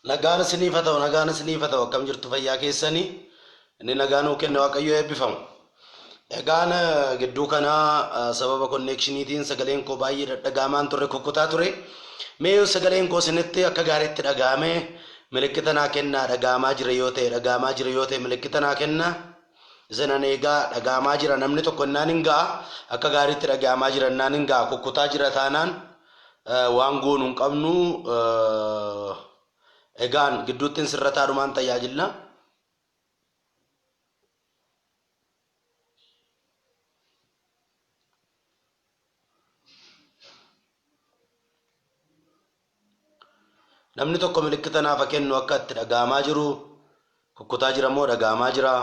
Nagaan isiniif haa ta'u, nagaan isiniif haa ta'u. Akkam jirtu fayyaa keessanii? Inni nagaa nuu kenne Waaqayyo eebbifamu. Egaan gidduu kanaa sababa konneekshiniitiin sagaleen koo baay'ee dhadhagaamaan turre kukkutaa ture. Mee yoo sagaleen koo isinitti akka gaariitti dhaga'ame milikkita naa kennaa dhaga'amaa jira yoo ta'e dhaga'amaa jira yoo ta'e milikkita naa kennaa. Isinan eegaa dhaga'amaa jira namni tokko innaan hin ga'a akka gaariitti dhaga'amaa jira innaan hin ga'a kukkutaa jira taanaan waan goonu hin qabnu egaan gidduuttiin sirrataadhumaan tajaajilla. Namni tokko milikkita naaf haa kennu akka itti dhaga'amaa jiru kukkutaa jira moo dhaga'amaa jira?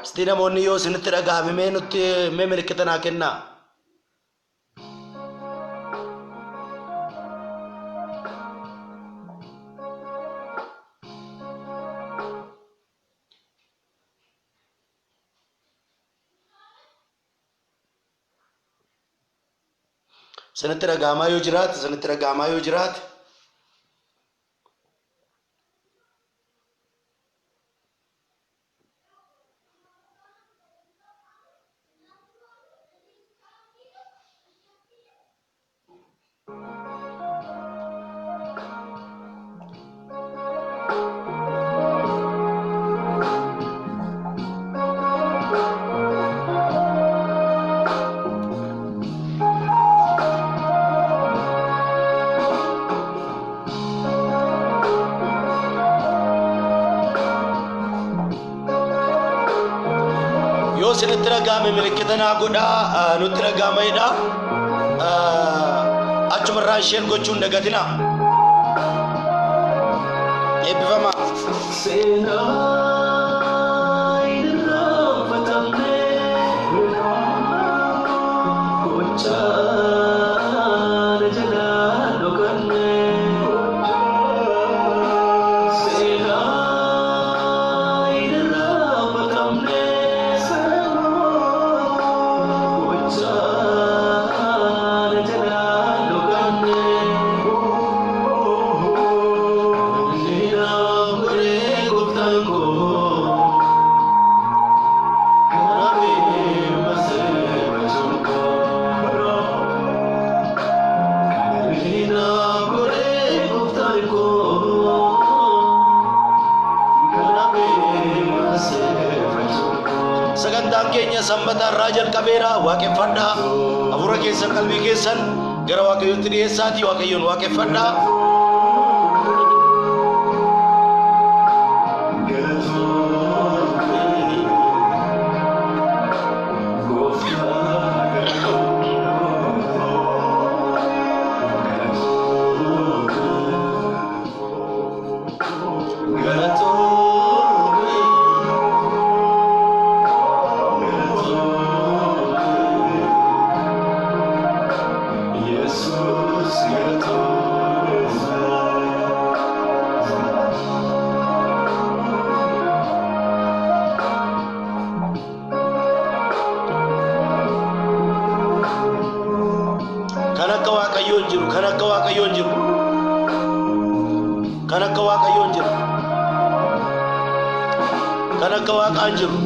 Isti namoonni yoo isinitti dhaga'ame mee nutti mee milikkita naa kennaa. Isinitti dhaga'amaa yoo jiraate isinitti dhaga'amaa yoo jiraate. Yoo isinitti dhaga'ame milikkita naa godhaa nutti dhaga'ameedha. Achumarraa isheen gochuu hin dagatinaa. Eebbifamaa. Seenaa hin irraanfatamne gochaa na jalaa dhokanne. Seenaa hin irraanfatamne gochaa na jalaa dhokanne. Inni naaf godhe gooftaan koo kanaaf eebba koo. Inni naaf godhe gooftaan koo kanaaf eebba koo. Sagantaan keenya sanbata irraa jalqabeera waaqeffadhaa. Hafuura keessan qalbii keessan gara Waaqayyootti dhiyeessaatii Waaqayyoon waaqeffadhaa. Kan akka Waaqayyoo hin jiru. Kan akka Waaqaa hin jiru.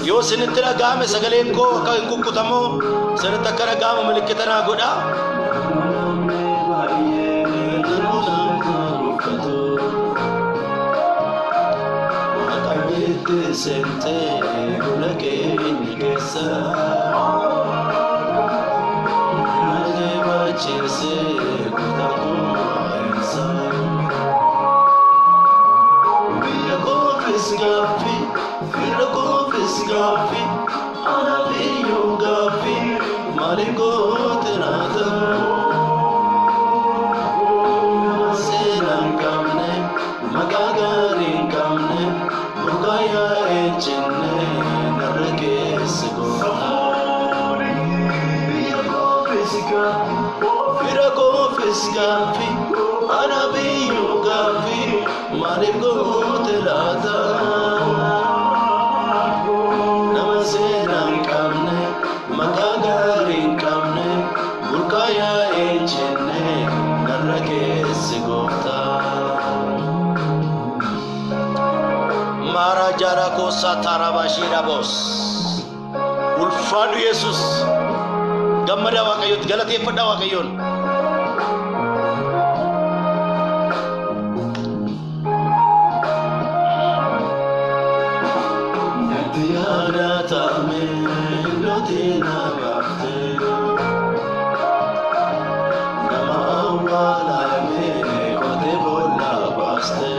Yoo isinitti dhaga'ame sagaleen koo akka hin kukkutamoo isinitti akka dhaga'amu milikkita naa godhaa. Waaqamitti seentee gola keenya keessa. Nagee bachiisee kutaa koo Biyya koofis gaaffii, fira koofis gaaffii, anaaf iyyuu gaaffii, maaliif goote laata? Nama seenaa hin qabne, maqaa gaarii hin qabne, burqaa yaa'ee hin cinne, narra keessa goota. Biyya koofis gaaffii, fira koofis gaaffii, anaaf iyyuu gaaffii, maaliif goote laata? Nama seenaa hin qabne, maqaa gaarii hin qabne, burqaa yaa'ee hin cinne, narra keessa gooftaa. Maaraa jaaraa koosaa taaraa baashiidhaa boos. Ulfaadhu Yesus. Gammadaa Waaqayyootti galateeffadhaa Waaqayyoon. Natti yaadatame lootii na baafte. Nama awwaalame qotee boolla baaste.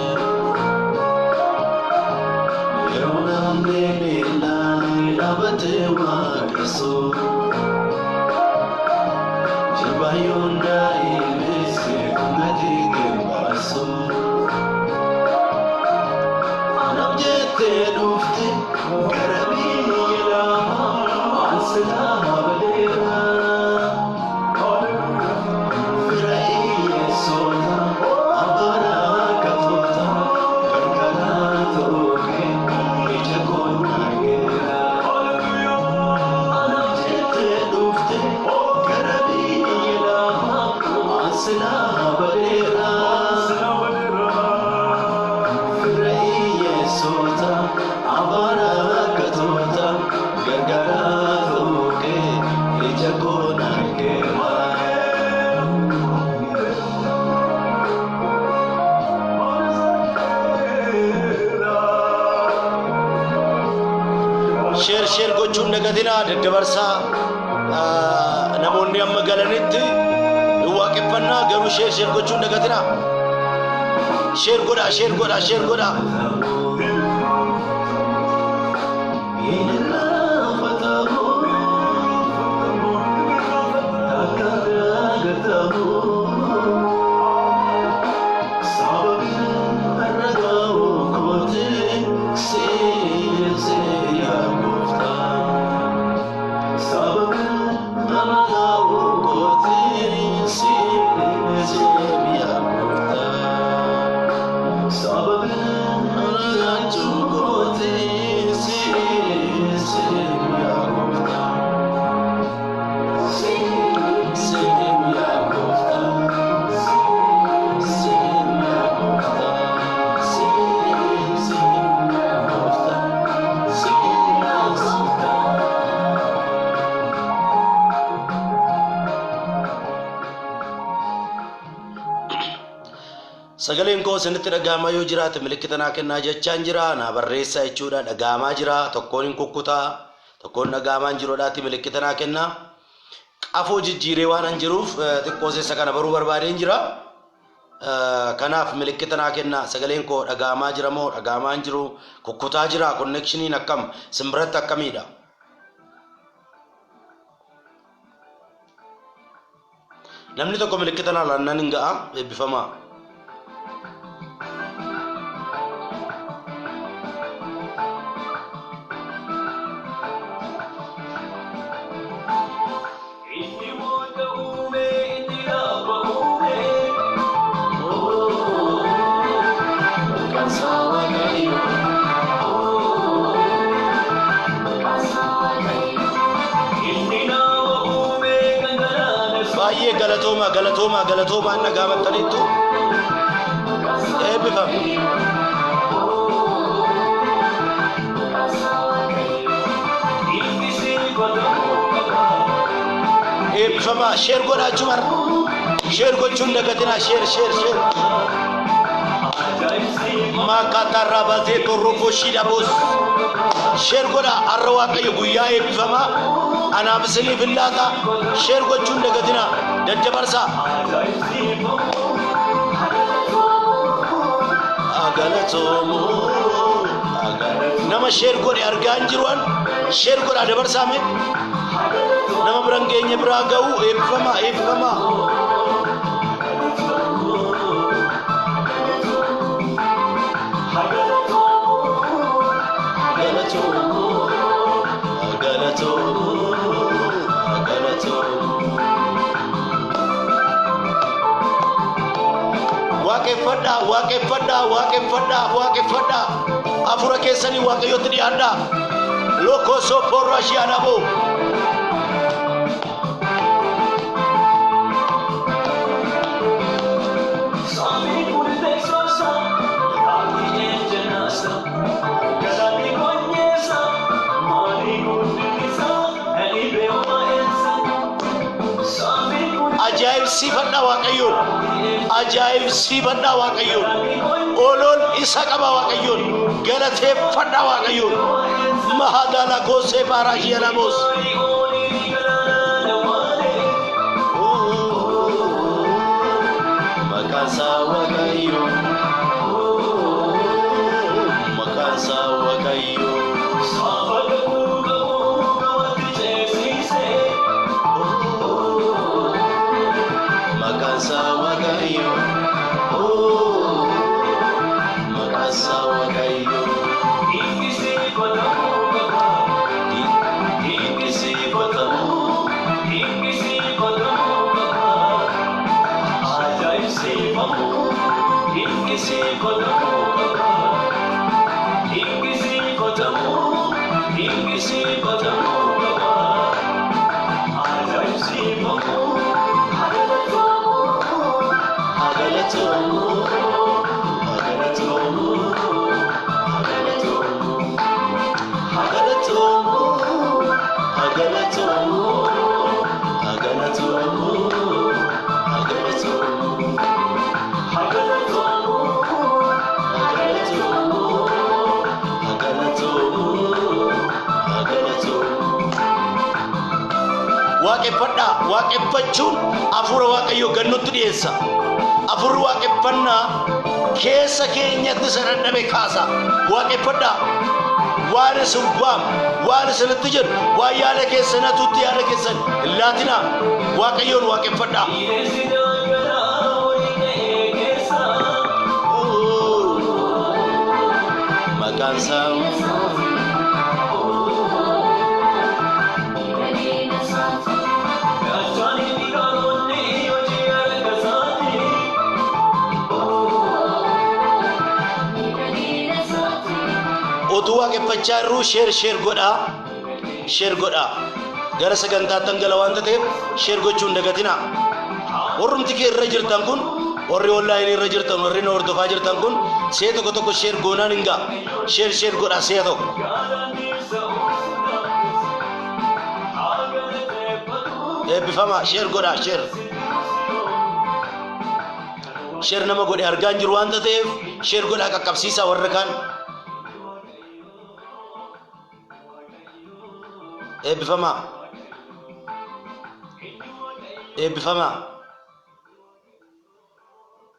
Yeroo namni miilaan dhaabatee waaqessu. Jilbaayyoon daa'imes gatii kee baasu. Anaaf jettee dhufte gara biyya lafaa an silaa badeera. Fira hiyyeessota abbaa rakkatoota gargaaraa ta'uu kee ija koon argeera. Anaaf jettee dhufte gara biyya lafaa an silaa badeera. Fira hiyyeessota abbaa rakkatoota gargaaraa ta'uu kee ija koon argeera. Share share gochuun dagatinaa daddabarsaa namoonni amma galanitti hin waaqeffannaa garuu share share gochuun dagatinaa. Share godhaa, share godhaa, share godhaa. Hin irraanfatamu, akka dagatamu. Sababiin har'a ga'u kooti si yaa gooftaa. Sababiin har'a ga'u kooti si yaa gooftaa. Sababiin har'a gaachuu kooti si yaa gooftaa. Si yaa gooftaa. Si yaa gooftaa. Si yaa gooftaa. Si yaa gooftaa. Sagaleen koo isinitti dhaga'amaa yoo jiraate milikkita naa kennaa jechaan jira. Naa barreessaa jechuudha. Dhaga'amaa jira. Tokkoon hin kukkutaa. Tokkoon dhaga'amaa hin jiruudhaatti milikkita naa kennaa. Qafoo jijjiiree waan an jiruuf xiqqoo seessa kana baruu barbaadeen jira. Kanaaf milikkita naa kennaa. Sagaleen koo dhaga'amaa jira moo dhaga'amaa hin jiru? Kukkutaa jira. Connectioniin akkam? Simbiratti akkamiidha? Namni tokko milikkita naa laannaan hin ga'a. Eebbifamaa. Inni wanta uume, inni lafa uume. Maqaan isaa Waaqayyo. Maqaan isaa Waaqayyo. Inni nama uume kan galaana Baay'ee galatoomaa, galatoomaa, galatoomaa. Nagaa maxxaniittu. Eebbifami. Eebbifamaa. Share godhaa achumarra. Share gochuun dagatinaa. Share, share, share. Maakaataa baasee torrofoo shiidha boos. Share godhaa. Har'a Waaqayyo guyyaa eebbifamaa anaaf isiniif hin laata. Share gochuun dagatinaa. Daddabarsaa. Galatoomu. Nama share godhe argaa hin jiru an. Share godhaa, dabarsaa mee. Nama biran geenye biraa ga'u. Eebbifamaa, eebbifamaa. Galatoomu, galatoomu, galatoomu. Waaqeffadhaa, waaqeffadhaa, waaqeffadhaa, waaqeffadhaa. Afura keessanii Waaqayyotti dhiyaadhaa. Lokosoo porra shi'anaboo. Ajaa'ibsiifadhaa Waaqayyoon. Ajaa'ibsiifadhaa Waaqayyoon. Oloon isa qaba Waaqayyoon. Galateeffadhaa Waaqayyoon. Mahadala kosee baaraashiyanamos. Maqaan isaa Waaqayyo. Maqaan isaa Waaqayyo. Maqaan isaa Waaqayyo. Maqaan isaa Waaqayyo. Dinqisiifatamu. Ajaa'ibsiifamu, dinqisiifatamuu qaba. Dinqisiifatamuu, dinqisiifatamuu qaba. Ajaa'ibsiifamuu, Haa galatoomu. Haa galatoomu. Haa galatoomu. Haa galatoomu. Haa galatoomu. Haa galatoomu. Haa galatoomu. Haa galatoomu, Haa galatoomu. Haa galatoomu. Haa galatoomu. Waaqeffadhaa. Waaqeffachuun hafuura Waaqayyoo gannutti dhiyeessa. Hafuurri waaqeffannaa keessa keenyatti isa dadhabe kaasa. Waaqeffadhaa. Waan isin waamu, waan isinitti jedhu, waan yaada keessan hatuutti yaada keessan hin laatinaa. Waaqayyoon waaqeffadhaa. Bineensi dhangala'aa horii ga'ee keessa. Maqaan isaa Gaachanii fi qaamonni hojii harka isaati. Utuu waaqeffachaa jirruu share, share godhaa, share godhaa. Gara sagantaatti gala waanta ta'eef share gochuu hin dagatinaa. Warrumti kee irra jirtan kun, warri online irra jirtan, warri na hordofaa jirtan kun, see tokko tokko share goonaan hin ga'a. Share, share godhaa see tokko. Galanni isa ulfinaa haa galateeffatu. Eebbifamaa. Share godhaa, share, share. Nama godhe argaa hin jiru waanta ta'eef share godhaa, qaqqabsiisaa warra kaan. Eebbifamaa, eebbifamaa,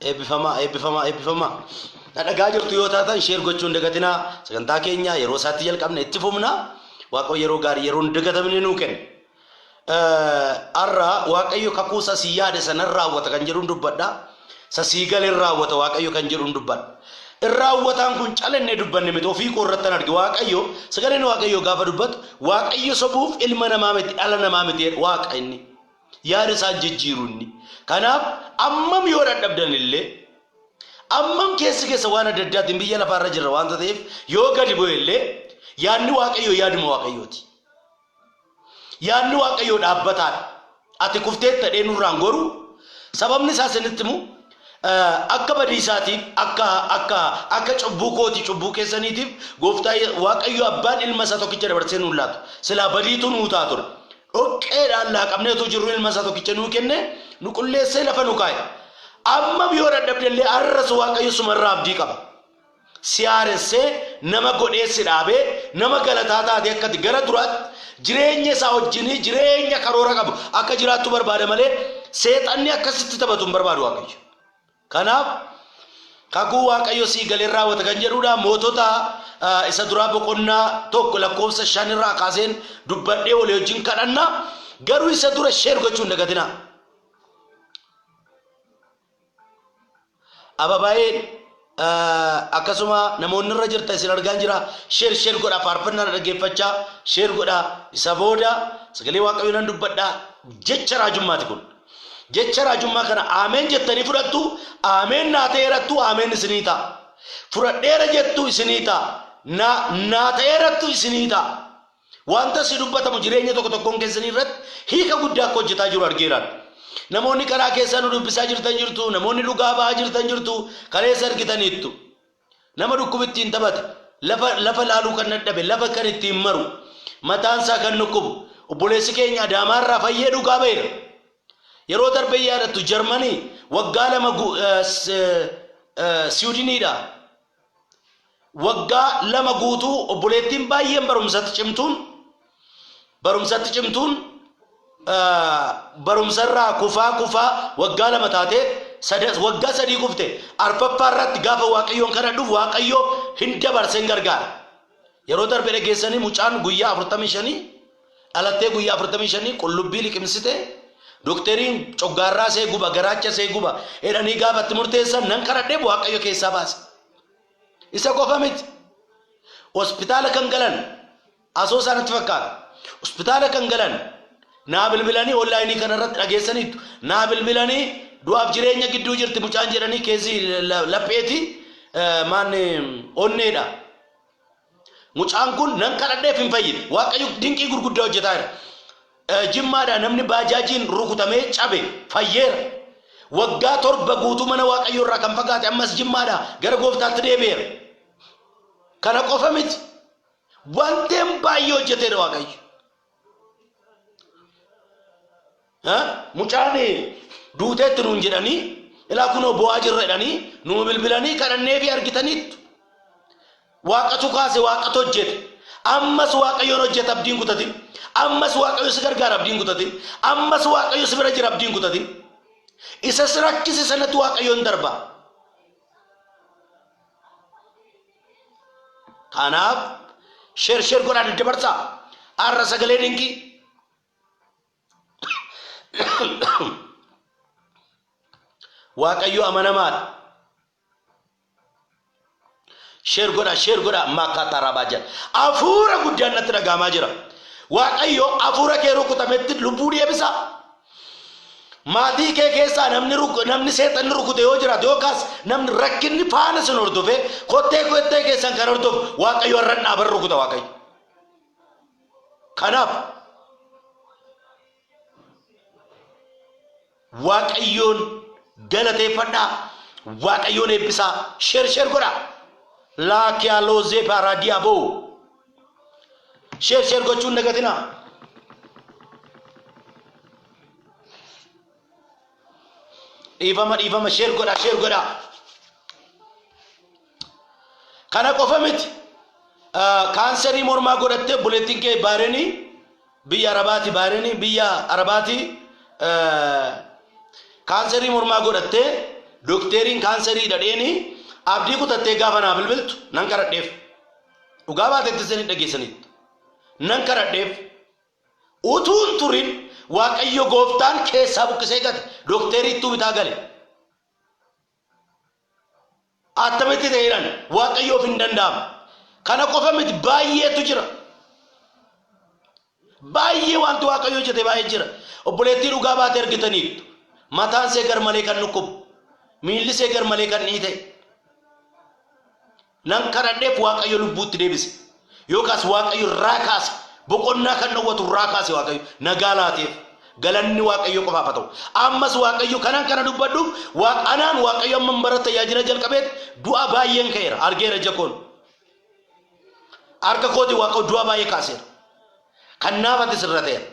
eebbifamaa, eebbifamaa, eebbifamaa. Na dhagaa jirtu yoo taatan share gochuu hin dagatinaa. Sagantaa keenya yeroo isaatti jalqabne itti fufna. Waaqayyo yeroo gaarii, yeroo hin dagatamne nuu kenna. Har'a Waaqayyo kakuu isa sii yaade sanan raawwata kan jedhuun dubbadha. Isa sii gale hin raawwata Waaqayyo kan jedhuun dubbadha. In raawwataan kun calennee dubbanne miti, ofii koo irratti arge. Waaqayyo, sagaleen Waaqayyo gaafa dubbatu, Waaqayyo sobuuf ilma namaa miti, dhala namaa miti jedha. Waaqa inni. Yaada isaan jijjiiru inni. Kanaaf ammam yoo dadhabdan illee, ammam keessa keessa waan adda addaatiin biyya lafaarra jirra waanta ta'eef yoo gadi bu'e illee, yaadni Waaqayyoo yaaduma Waaqayyooti. Yaadni Waaqayyoo dhaabbataadha. Ati kufteetta dhee nurraan goru. Sababni isaa isinitti himu. Akka badiisaatiif akka akka akka cubbuu kooti cubbuu keessaniitiif gooftaa Waaqayyo abbaan ilma isaa tokkicha dabarsee nuun laatu. Silaa badiitu nuu ta'a ture. Dhoqqeedhaan laaqamnee utuu jirru ilma isaa tokkicha nuu kenne nu qulleessee lafa nu kaa'e. Ammam yoo dadhabde illee har'as Waaqayyo sumarraa abdii qaba. Si haaressee nama godhee si dhaabee nama galataa taatee akka ati gara duraatti jireenya isaa wajjinii jireenya karoora qabu akka jiraattu barbaada malee seexanni akkasitti taphatu hin barbaadu Waaqayyo. Kanaaf kakuu Waaqayyo sii galee raawwata kan jedhudha mootota isa duraa boqonnaa 1 lakkoofsa 5 irraa kaaseen dubbadhee walii wajjin kadhanna garuu isa dura sheer gochuu hin dagatinaa. Ababaayeen akkasuma namoonni irra jirta isin argaan jira sheer sheer godha faarfannaa dhaggeeffachaa sheer godha isa booda sagalee waaqayyoo nan dubbadha jecha raajummaati kun jecha raajummaa kana aameen jettanii fudhattu aameen naa ta'eerattu aameen isinii ta'a fudhadheera jettu isinii ta'a naa ta'eerattu isinii ta'a Wanta si dubbatamu jireenya tokko tokkoon keessanii irratti hiika guddaa akka hojjetaa jiru argeeraan. Namoonni karaa keessaa nu dubbisaa jirtan jirtu, namoonni dhugaa ba'aa jirtan jirtu, kaleessa argitaniittu. Nama dhukkubi ittiin taphate, lafa, lafa laaluu kan dadhabe, lafa kan ittiin maru, mataan isaa kan dhukkubu, obboleessi keenya Adaamaarraa fayyee dhugaa ba'eera. Yeroo darbe yaadattu Jarmanii waggaa 2 Siwudiniidha. Waggaa 2 guutuu obboleettiin baay'een barumsatti cimtuun barumsatti cimtuun barumsarraa kufaa kufaa waggaa 2 taatee waggaa 3 kufte arfaffaa irratti gaafa waaqayyoon kadhadhuuf waaqayyo hin dabarse hin gargaara. Yeroo darbe dhageessanii mucaan guyyaa 45 dhalattee guyyaa 45 qullubbii liqimsite dokteriin coggaarraa see guba garaacha see guba jedhanii gaafa itti murteessan nan kadhadheef waaqayyo keessaa baase. Isa qofa miti. Hospitaala kan galan asoosaa natti fakkaata. Hospitaala kan galan naa bilbilanii onlaayinii kanarratti dhageessaniitu naa bilbilanii du'aaf jireenya gidduu jirti mucaan jedhanii keessi lapheeti maan onneedha. Mucaan kun nan kadhadheef hin fayyine. Waaqayyo dinqii gurguddaa hojjetaa jira. Jimmaadhaa namni baajaajiin rukutamee cabe fayyeera. Waggaa 7 guutuu mana Waaqayyoo irraa kan fagaate ammas Jimmaadhaa gara gooftaatti deebi'eera. Kana qofa miti. Wanteen baay'ee hojjeteera Waaqayyo. Mucaan duuteetti nuun jedhanii ilaa kunoo bo'aa jirra jedhanii nuu bilbilanii kadhanneefii argitaniittu. Waaqatu kaase waaqatu hojjete. Ammas waaqayyoon hojjeta abdiin kutatin. Ammas waaqayyo si gargaara abdiin kutatin. Ammas waaqayyo si bira jira abdiin kutatin. Isa si rakkise sanatti waaqayyoon darba. Kanaaf sheer sheer godhaa daddabarsaa. Har'a sagalee dinqii. Waaqayyo amanamaadha. Sheer godhaa sheer godhaa maakaataa raabaa jira. Hafuura guddaan natti dhaga'amaa jira. Waaqayyo hafuura kee rukutametti lubbuu deebisa. Maatii kee keessaa namni namni seexanni rukute yoo jiraate yookaas namni rakkinni faana sin hordofe kottee kottee keessan kan hordofu Waaqayyo har'a dhaaban rukuta Waaqayyo. Kanaaf Waaqayyoon galateeffadhaa Waaqayyoon eebbisaa sheer sheer godhaa. Laakiyaa loozee paaraadiyaa boo. Sheer sheer gochuun dagatinaa. Dhiifama dhiifama sheer godhaa sheer godhaa. Kana qofa miti. Kaanserii mormaa godhattee obboleettiin kee Baareenii biyya Arabaati Baareenii biyya Arabaati kaanserii mormaa godhattee dokteeriin kaanserii dhadheeni abdii kutattee gaafa naa bilbiltu nan kadhadheef. Dhugaa baatetti isin dhageessaniittu. Nan kadhadheef. Utuu hin turin Waaqayyo gooftaan keessaa buqqisee gate. Dokteeriittuu bitaa gale. Attamitti ta'e jedhan Waaqayyoof hin danda'amu. Kana qofa miti baay'eetu jira. Baay'ee wanti Waaqayyo hojjete baay'ee jira. Obboleettii dhugaa baate argitaniittu. Mataan see gar malee kan dhukkubu. Miilli see gar malee kan dhiite. Nan kadhadheef Waaqayyo lubbuutti deebise. Yookaas Waaqayyo irraa kaase. Boqonnaa kan dhowwatu irraa kaase Waaqayyo. Nagaa laateef. Galanni Waaqayyo qofaaf haa ta'u. Ammas Waaqayyo kanan kana dubbadhuuf anaan Waaqayyo amman bara tajaajila jalqabeetti du'a baay'een ka'eera. Argeera ija koon. Harka kootiin Waaqayyo du'a baay'ee kaaseera. Kan naaf ati sirrateera.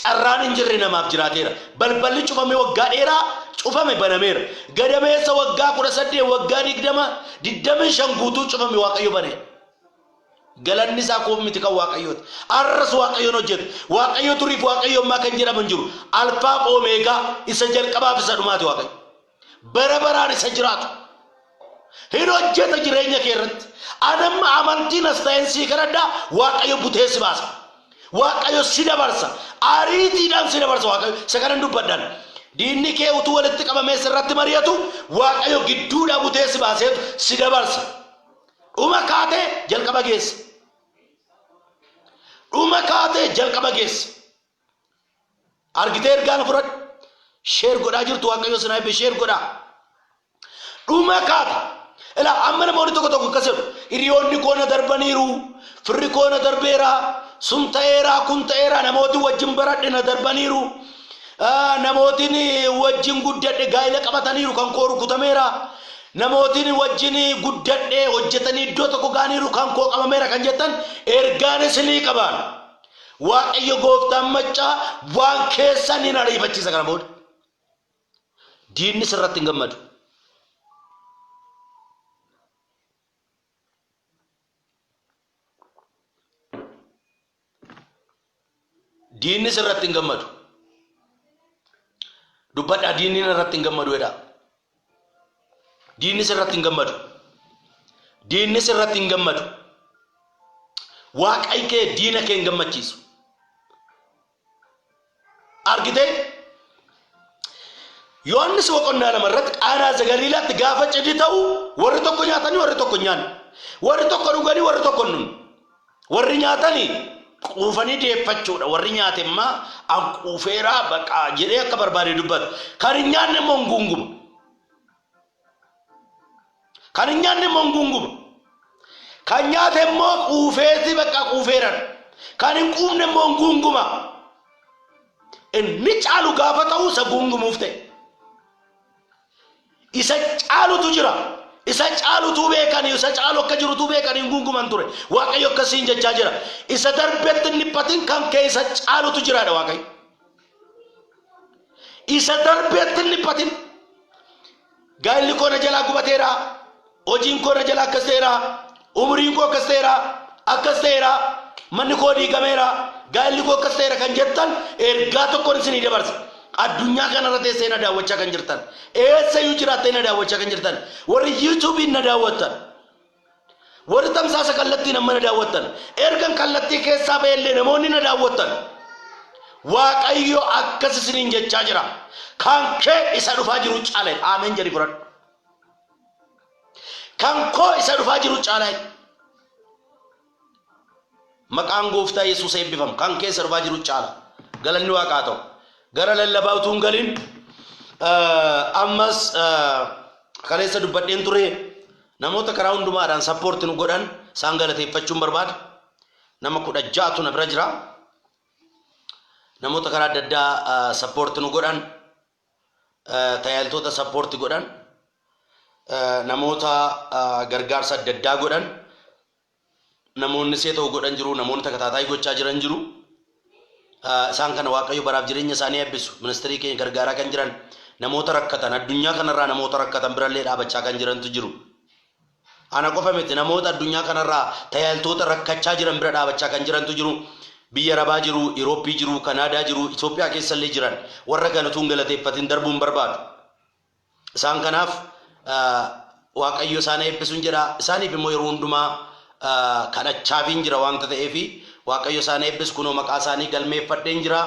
Carraan hin jirre namaaf jiraateera. Balballi cufame waggaa dheeraa cufame banameera. Gadameessa waggaa 18 waggaa 20 25 guutuu cufame Waaqayyo baneera. Galanni isaa koof miti kan Waaqayyooti. Arras Waaqayyoon hojjeta. Waaqayyo turiif Waaqayyo ammaa kan jedhamu hin jiru. Alfaaf Omeegaa isa jalqabaaf isa dhumaati Waaqayyo. Bara baraan isa jiraatu. Hin hojjeta jireenya kee irratti. Anamma amantiin as ta'een sii kadhadha Waaqayyo butee si baasa. Waaqayyo si dabarsa. Ariitiidhaan si dabarsa Waaqayyo. Isa kanan dubbadhaan. Diinni kee utuu walitti qabamee sirratti mari'atu Waaqayyo gidduudhaa butee si baaseetu si dabarsa. Dhuma kaatee jalqaba geessa. Dhuma kaatee jalqaba geessa. Argitee ergaa na fudhadhu. Sheer godhaa jirtu Waaqayyo sinaa eebbe sheer godhaa. Dhuma kaata. Ilaa amma namoonni tokko tokko akkas jedhu. Hiriyoonni koo na darbaniiru. Firri koo na darbeera. Sun ta'eera kun ta'eera namooti wajjin baradhe na darbaniiru. Namootiin wajjin guddadhe gaa'ila qabataniiru kan koo rukutameera. Namootiin wajjin guddadhe hojjetanii iddoo tokko ga'aniiru kan koo qabameera kan jettan ergaan isinii qabaan. Waaqayyo gooftaan maccaa waan keessan hin ariifachiisa kana booda. Diinni sirratti hin gammadu. Diinni sirratti hin gammadu. Dubbadhaa diinni irratti hin gammadu jedhaa. Diinni sirratti hin gammadu. Diinni sirratti hin gammadu. Waaqayyo kee diina kee hin gammachiisu. Argitee? Yohaannis boqonnaa 2 irratti Qaanaa Galiilaatti gaafa cidhi ta'u warri tokko nyaatanii warri tokko hin nyaanne. Warri tokko dhuganii warri tokko hin dhugne. Warri nyaatanii quufanii deeffachuudha. Warri nyaate immaa an quufeeraa baqaa jedhee akka barbaade dubbata. Kan hin nyaanne immoo hin guunguma. Kan hin nyaanne immoo hin guunguma. Kan nyaate immoo quufeeti bakka quufeeran. Kan hin quufne immoo hin guunguma. Inni caalu gaafa ta'u isa guungumuuf ta'e. Isa caalutu jira. Isa caalutu beekanii, isa caalu akka jirutu beekanii hin guunguman ture. Waaqayyo akkasiin jechaa jira. Isa darbetti hin dhiphatin kan kee isa caalutu jiraadha Waaqayyo. Isa darbetti hin dhiphatin. Gaa'illi koo na jalaa gubateera. Hojiin koo na jalaa akkas ta'eera. Umriin koo akkas ta'eera. Akkas ta'eera. Manni koo diigameera. Gaa'illi koo akkas ta'eera kan jettan ergaa tokkoon isinii dabarsa. Addunyaa kanarra teessee na daawwachaa kan jirtan. Eessayyuu jiraattee na daawwachaa kan jirtan. Warri yuutuubiin na daawwattan. Warri tamsaasa kallattiin amma na daawwattan. Ergan kallattii keessaa ba'ellee namoonni na daawwattan. Waaqayyo akkas isiniin jechaa jira. Kan kee isa dhufaa jiru caala. Ameen jedhi fudhadhu. Kan koo isa dhufaa jiru caala. Maqaan gooftaa Yesuus eebbifamu. Kan kee isa dhufaa jiru caala. Galanni waaqaa ta'u. Gara lallabaa utuu hin galin ammas kaleessa dubbadheen ture namoota karaa hundumaadhaan sappoorti nu godhan isaan galateeffachuun barbaada. Nama 16tu na bira jira. Namoota karaa adda addaa sappoorti nu godhan, tajaajiltoota sappoorti godhan, namoota gargaarsa adda addaa godhan, namoonni see ta'u godhan jiru, namoonni takataataa gochaa jiran jiru. Isaan kana Waaqayyo baraaf jireenya isaanii eebbisu. Ministirii keenya gargaaraa kan jiran namoota rakkatan addunyaa kanarraa namoota rakkatan birallee dhaabachaa kan jirantu jiru. Ana qofa miti namoota addunyaa kanarraa tajaajiltoota rakkachaa jiran bira dhaabachaa kan jirantu jiru. Biyya Arabaa jiru, Irooppii jiru, Kanaadaa jiru, Itoophiyaa keessallee jiran warra kana utuu hin galateeffatin darbuu hin barbaadu. Isaan kanaaf Waaqayyo isaan eebbisuun jedha. Isaaniif immoo yeroo hundumaa kadhachaafiin jira waanta ta'eef Waaqayyo isaan eebbisu kunoo maqaa isaanii galmeeffadheen jira.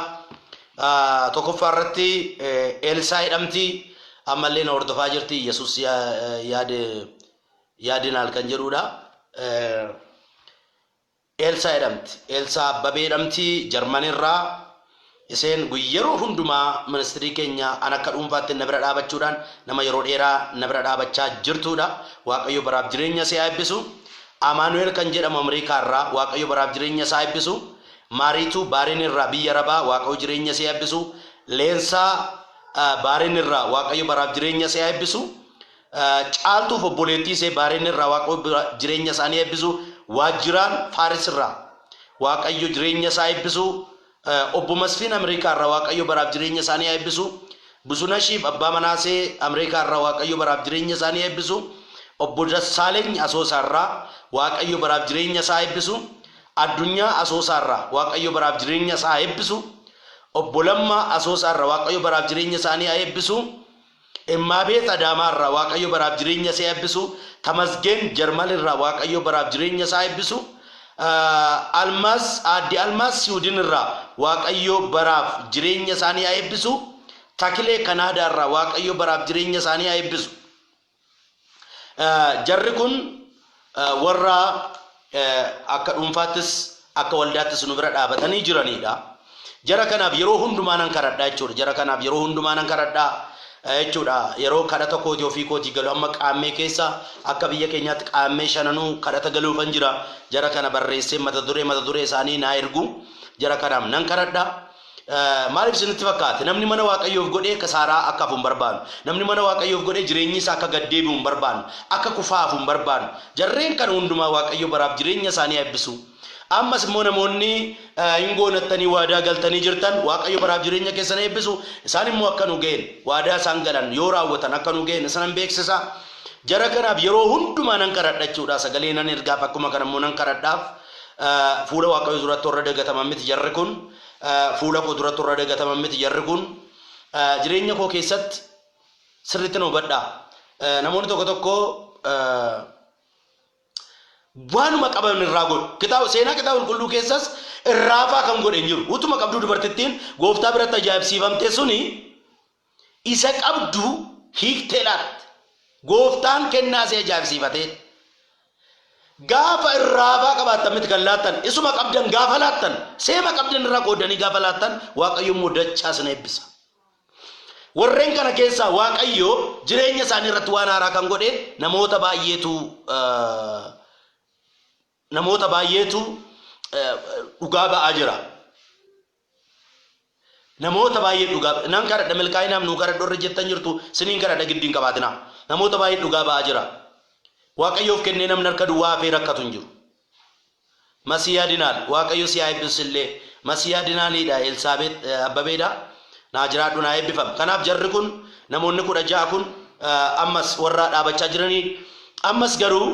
Tokkoffaa irratti Eelsaa jedhamti. Ammallee na hordofaa jirti. Yesuus yaadinaal kan jedhudha. Eelsaa jedhamti. Eelsaa Abbabee jedhamti. Jarman irraa. Isheen yeroo hundumaa ministirii keenya an akka dhuunfaatti na bira dhaabachuudhaan nama yeroo dheeraa na bira dhaabachaa jirtudha. Waaqayyo baraaf jireenya ishee haa eebbisu. Amaanu'eel kan jedhamu Ameerikaa irraa Waaqayyo baraaf jireenya isaa eebbisu. Maariituu Baariin irraa biyya Arabaa Waaqayyo jireenya ishee eebbisu. Leensaa Baareen irraa Waaqayyo baraaf jireenya isee haa eebbisu. Caaltuuf obboleettii isee Baareen irraa Waaqayyo jireenya isaanii eebbisu. Waajjiraan Faaris irraa Waaqayyo jireenya isaa eebbisu. Obbo Masfiin Ameerikaa irraa Waaqayyo baraaf jireenya isaanii haa eebbisu. Busunashiif abbaa manaasee Ameerikaa irraa Waaqayyo baraaf jireenya isaanii haa eebbisu. Obbo Dassaaleny Asoosaa irraa Waaqayyo baraaf jireenya isaa eebbisu. Addunyaa Asoosaa irraa Waaqayyo baraaf jireenya isaa haa eebbisu. Obbo Lammaa Asoosaa irraa Waaqayyo baraaf jireenya isaanii haa eebbisu. Immaabeet Adaamaa irraa Waaqayyo baraaf jireenya isee eebbisu. Tamasgeen Jarmal irraa Waaqayyo baraaf jireenya isaa eebbisu. Almaaz Aadde Almaaz Siwudin irraa Waaqayyo baraaf jireenya isaanii haa eebbisu. Takilee Kanaadaa irraa Waaqayyo baraaf jireenya isaanii haa eebbisu. Jarri kun warra akka dhuunfaattis akka waldaattis nu bira dhaabatanii jiranidha. Jara kanaaf yeroo hundumaa nan kadhadha jechuudha. Jara kanaaf yeroo hundumaa nan kadhadha jechuudha. Yeroo kadhata kootii ofii kootii galu amma qaammee keessa akka biyya keenyaatti qaammee shananuu kadhata galuufan jira. Jara kana barreessee mata duree mata duree isaanii naa ergu. Jara kanaaf nan kadhadha. Maaliif isinitti fakkaate? Namni mana Waaqayyoof godhee kasaaraa akka hafu hin barbaannu. Namni mana Waaqayyoof godhee jireenyi isaa akka gad deebi'u hin barbaannu. Akka kufaa hafu hin barbaannu. Jarreen kana hundumaa Waaqayyo baraaf jireenya isaanii haa eebbisu. Ammas immoo namoonni hin goonattanii waadaa galtanii jirtan Waaqayyo baraaf jireenya keessan eebbisu. Isaan immoo akka nu ga'een waadaa isaan galan yoo raawwatan akka nu ga'een isanan beeksisa. Jara kanaaf yeroo hundumaa nan kadhadha jechuudha. Sagalee nan ergaaf akkuma kana immoo nan kadhadhaaf. Fuula Waaqayyo duratti warra dagataman miti jarri kun. Fuula koo duratti warra dagataman miti jarri kun. Jireenya koo keessatti sirriitti na hubadhaa. Namoonni tokko tokko waanuma qaban irraa godhu. Kitaaba seenaa kitaaba qulqulluu keessas irraafaa kan godhe hin jiru. Utuma qabduu dubartittiin gooftaa biratti ajaa'ibsiifamte suni isa qabdu hiiktee laatte. Gooftaan kennaa ishee ajaa'ibsiifatee. Gaafa irraafaa qabaattan miti kan laattan isuma qabdan gaafa laattan seema qabdan irraa qooddanii gaafa laattan Waaqayyo immoo dachaa isin eebbisa. Warreen kana keessaa Waaqayyo jireenya isaanii irratti waan haaraa kan godhe namoota baay'eetu namoota baay'eetu dhugaa ba'aa jira. Namoota baay'ee dhugaa nan kadhadha milkaa'inaaf nuu kadhadhu warri jettan jirtu siniin kadhadha giddiin qabaatinaa. Namoota baay'ee dhugaa ba'aa jira. Waaqayyoof kennee namni harka duwwaa hafee rakkatu hin jiru. Masiiyaa Dinaal Waaqayyo si haa eebbisu sillee. Masiiyaa Dinaaliidha Elsaabeet Abbabeedha. Naa jiraadhu naa eebbifam. Kanaaf jarri kun namoonni 16 kun ammas warra dhaabachaa jiranii ammas garuu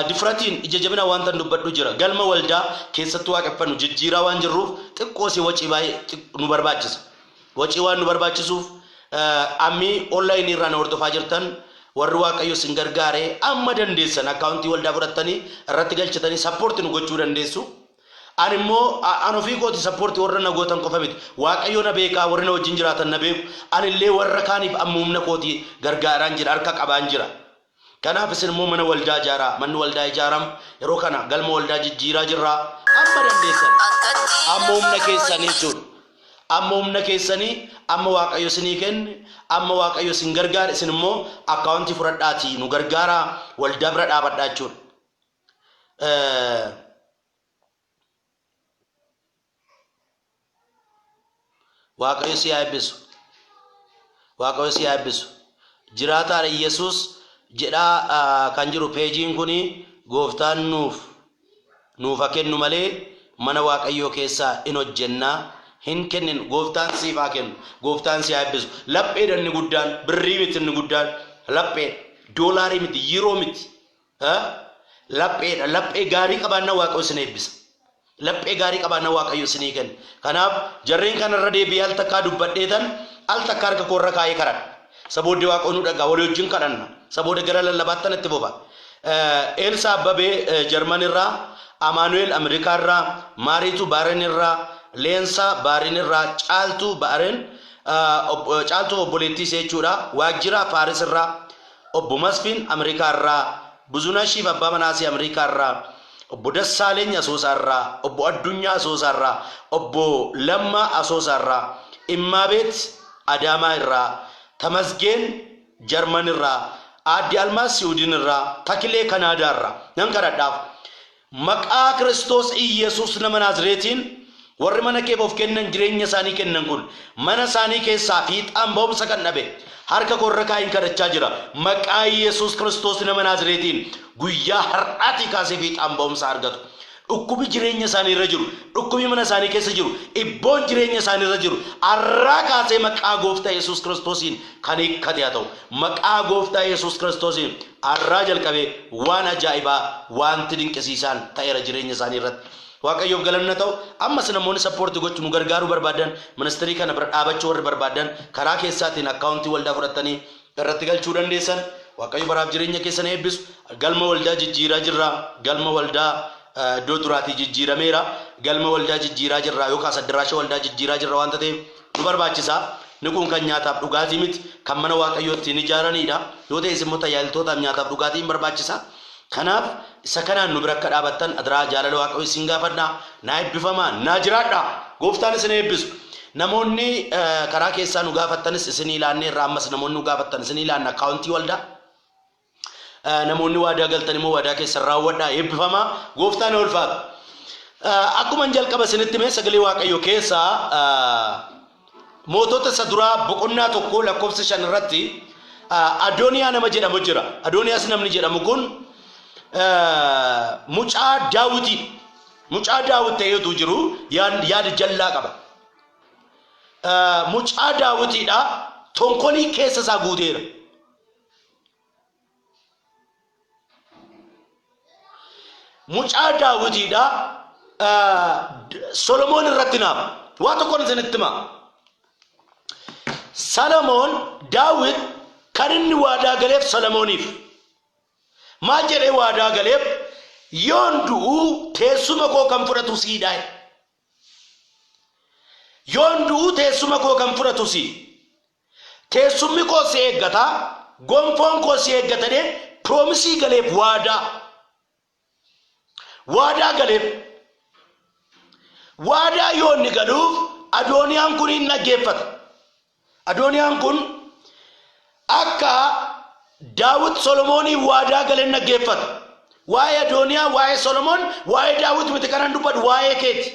difratiin ija jabina wanta dubbadhu jira. Galma waldaa keessatti waaqeffannu jijjiiraa waan jirruuf xiqqoo si wacii baay'ee nu barbaachisa. Wacii waan nu barbaachisuuf ammi online irraa na hordofaa jirtan warri Waaqayyo isin gargaare amma dandeessan akkaawuntii waldaa fudhattanii irratti galchitanii sappoorti nu gochuu dandeessu. Ani immoo an ofii kooti sappoorti warra na gootan qofa miti. Waaqayyo na beekaa warri na wajjin jiraatan na beeku. Ani illee warra kaaniif amma humna kooti gargaaraan jira harka qabaan jira. Kanaaf isin immoo mana waldaa ijaaraa. Manni waldaa ijaaramu yeroo kana galma waldaa jijjiiraa jirra. Amma dandeessan. Amma humna keessanii jechuudha. Amma humna keessanii amma Waaqayyo isinii kenne amma Waaqayyo isin gargaare isin immoo akkaawuntii fudhadhaatii nu gargaaraa waldaa bira dhaabadhaa jechuudha. Waaqayyo si haa eebbisu. Waaqayyo si haa eebbisu. Jiraataadha Yesuus jedhaa kan jiru peejiin kun gooftaan nuuf nuuf haa kennu malee mana Waaqayyoo keessaa in hojjennaa hin kennin gooftaan siif haa kennu gooftaan si haa eebbisu. Lapheedha inni guddaan birrii miti inni guddaan lapheedha doolaarii miti yiiroo miti Lapheedha. Laphee gaarii qabaannaan Waaqayyo isin eebbisa. Laphee gaarii qabaannaan Waaqayyo isinii kenna. Kanaaf jarreen kanarra deebi'ee al takkaa dubbadheetan al takkaa harka koorra kaa'ee kadhadha. Isa booddee Waaqayyo nu dhaga'a walii wajjin kadhanna. Isa booda gara lallabaattan itti fufa. Eelsaa Abbabee Jarman irraa, Amaanu'eel Ameerikaa irraa, Maariituu Baaren irraa, Leensaa Baarin irraa, Caaltuu Baaren, Caaltuu obboleettii ishee jechuudha, Waajjiraa Paaris irraa, Obbo Masfin Amerikaa irraa, Buzunashiif abbaa manaa isii Amerikaa irraa, Obbo Dassaaleny Asoosaa irraa, Obbo Addunyaa Asoosaa irraa, Obbo Lammaa Asoosaa irraa, Immaabeet Adaamaa irraa, Tamasgeen Jarman irraa, Aadde Almaaz Siwudin irraa, Takilee Kanaadaa irraa nan kadhadhaaf. Maqaa Kiristoos Iyyasuus nama Naazreetiin Warri mana keef of kennan jireenya isaanii kennan kun mana isaanii keessaa fiixaan ba'umsa kan dhabe harka koo irra kaa'een kadhachaa jira. Maqaa Yesuus Kiristoos nama Naazreetiin guyyaa har'aatii kaasee fiixaan ba'umsa argatu. Dhukkubi jireenya isaanii irra jiru, dhukkubi mana isaanii keessa jiru, ibboon jireenya isaanii irra jiru har'aa kaasee maqaa gooftaa Yesuus Kiristoosiin kan hiikkate haa ta'u. Maqaa gooftaa Yesuus Kiristoosiin har'aa jalqabee waan ajaa'ibaa wanti dinqisiisaan ta'eera jireenya isaanii irratti. Waaqayyoof galanni haa ta'u. Ammas namoonni support gochuu nu gargaaruu barbaadan, ministirii kana bira dhaabachuu warri barbaadan karaa keessaatiin akkaawuntii waldaa fudhattanii irratti galchuu dandeessan. Waaqayyo baraaf jireenya keessan eebbisu. Galma waldaa jijjiiraa jirra. Galma waldaa iddoo duraatii jijjiirameera. Galma waldaa jijjiiraa jirra yookaas addaraasha waldaa jijjiiraa jirra waanta ta'eef nu barbaachisa. Inni kun kan nyaataaf dhugaatii miti, kan mana Waaqayyoo ittiin ijaaranidha. Yoo ta'es immoo tajaajiltootaaf nyaataaf dhugaatii hin barbaachisa. Kanaaf isa kanaan nu bira akka dhaabattan adaraa jaalala Waaqayyoo isin gaafadha. Naa eebbifamaa, naa jiraadha. Gooftaan isin eebbisu. Namoonni karaa keessaa nu gaafattanis isin ilaannee irraa ammas namoonni nu gaafattan isin ilaanna akkaawuntii waldaa. Namoonni waadaa galtan immoo waadaa keessan raawwadhaa eebbifamaa. Gooftaan ulfaatu. Akkuma jalqaba isinitti hime sagalee Waaqayyoo keessaa Mootota isa duraa boqonnaa 1 lakkoofsa 5 irratti Adooniyaa nama jedhamu jira. Adooniyaas namni jedhamu kun mucaa Daawitiidha. Mucaa Daawit ta'ee utuu jiru yaada jallaa qaba. Mucaa Daawitiidha. Tonkolii keessa isaa guuteera. Mucaa Daawitiidha. Solomoon irratti naafa. Waa tokkoon isinitti hima. Solomoon Daawit kan inni waadaa galeef Solomooniif. Maal jedhee waadaa galeef? Yoon du'u teessuma koo kan fudhatu siidha. Yoon du'u teessuma koo kan fudhatu si. Teessummi koo si eeggata, gonfoon koo si eeggata jedhee piroomisii galeef waadaa. Waadaa galeef. Waadaa yoo inni galuuf Adooniyaan kun hin dhaggeeffata. Adooniyaan kun akka Daawit Solomooniif waadaa gale hin dhaggeeffata. Waa'ee Adooniyaa, waa'ee Solomoon, waa'ee Daawit miti kanan dubbadhu waa'ee keeti.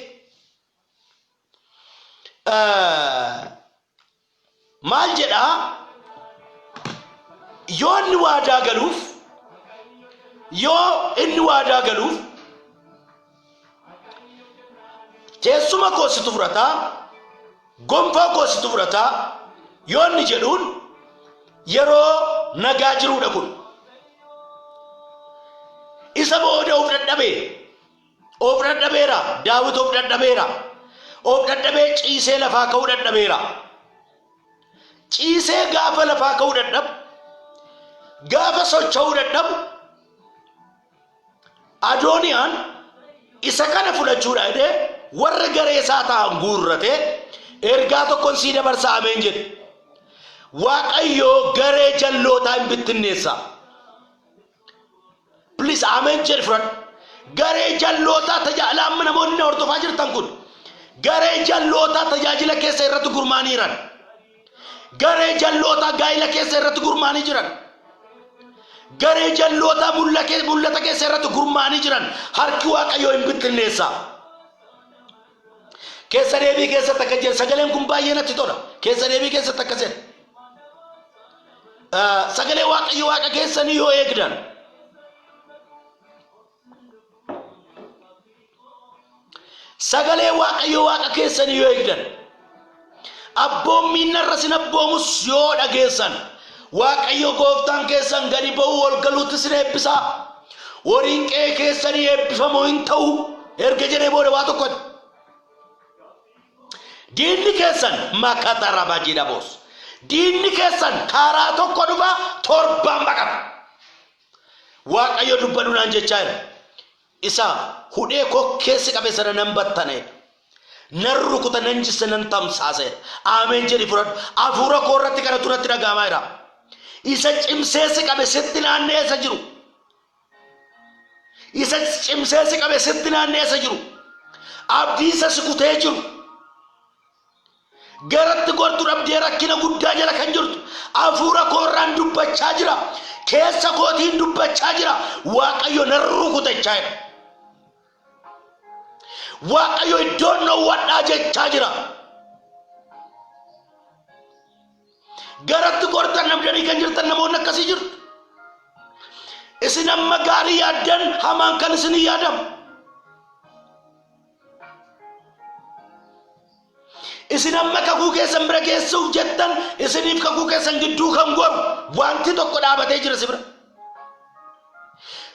Maal jedhaa? Yoo inni waadaa galuuf, yoo inni waadaa galuuf teessuma koo situ fudhataa, gonfoo koo situ fudhataa yoo inni jedhuun yeroo nagaa jiruudha kun. Isa booda of dadhabee Of dadhabeera. Daawit of dadhabeera. Of dadhabee ciisee lafaa ka'uu dadhabeera. Ciisee gaafa lafaa ka'uu dadhabu, gaafa socho'uu dadhabu, Adooniyaan isa kana fudhachuudha jedhee warra garee isaa ta'an guurratee ergaa tokkon sii dabarsa ameen jedhe. Waaqayyo garee jallootaa hin bittinneessa. Please ameen jedhi fudhadhu. Garee jallootaa tajaajila amma namoonni na hordofaa jirtan kun garee jallootaa tajaajila keessa irratti gurmaanii jiran. Garee jallootaa gaa'ila keessa irratti gurmaanii jiran. Garee jallootaa mul'ata keessa irratti gurmaanii jiran harki Waaqayyoo hin bittinneessa. Keessa deebii keessatti akka jedhe sagaleen kun baay'ee natti tola. Keessa deebii keessatti akkas jedhe. Sagalee Waaqayyo Waaqa keessanii yoo eegdan sagalee Waaqayyo Waaqa keessanii yoo eegdan abboommiin narra sin abboomus yoo dhageessan Waaqayyo gooftaan keessan gadi ba'uu ol galuutti sin eebbisaa horiin qe'ee keessanii eebbifamoo hin ta'u erga jedhee booda waa tokko Diinni keessan makata rabajiidhaboos. Diinni keessan karaa tokko dhufa torbaan baqata. Waaqayyo dubbadhu naan jechaa jira. Isa hudhee kokkeessi qabe sana nan battana jedha. Nan rukuta nan jissa nan tamsaasa jedha. Ameen jedhi fudhadhu. Hafuura koo irratti kanatu natti dhaga'amaa jira. Isa cimsee si qabe sitti naanna'ee isa jiru. Isa cimsee si qabe sitti naanna'ee isa jiru. Abdii isa si kutee jiru. Garatti gortu dhabdee rakkina guddaa jala kan jirtu. Hafuura koorraan dubbachaa jira. Keessa kootiin dubbachaa jira. Waaqayyo nan rukutachaa jira. Waaqayyo iddoon dhowwadhaa jechaa jira. Garatti gortan dhabdanii kan jirtan namoonni akkasii jirtu. Isin amma gaarii yaaddan hamaan kan isinii yaadamu. Isin amma kakuu keessan bira geessuuf jettan isiniif kakuu keessan gidduu kan goru wanti tokko dhaabatee jira si bira.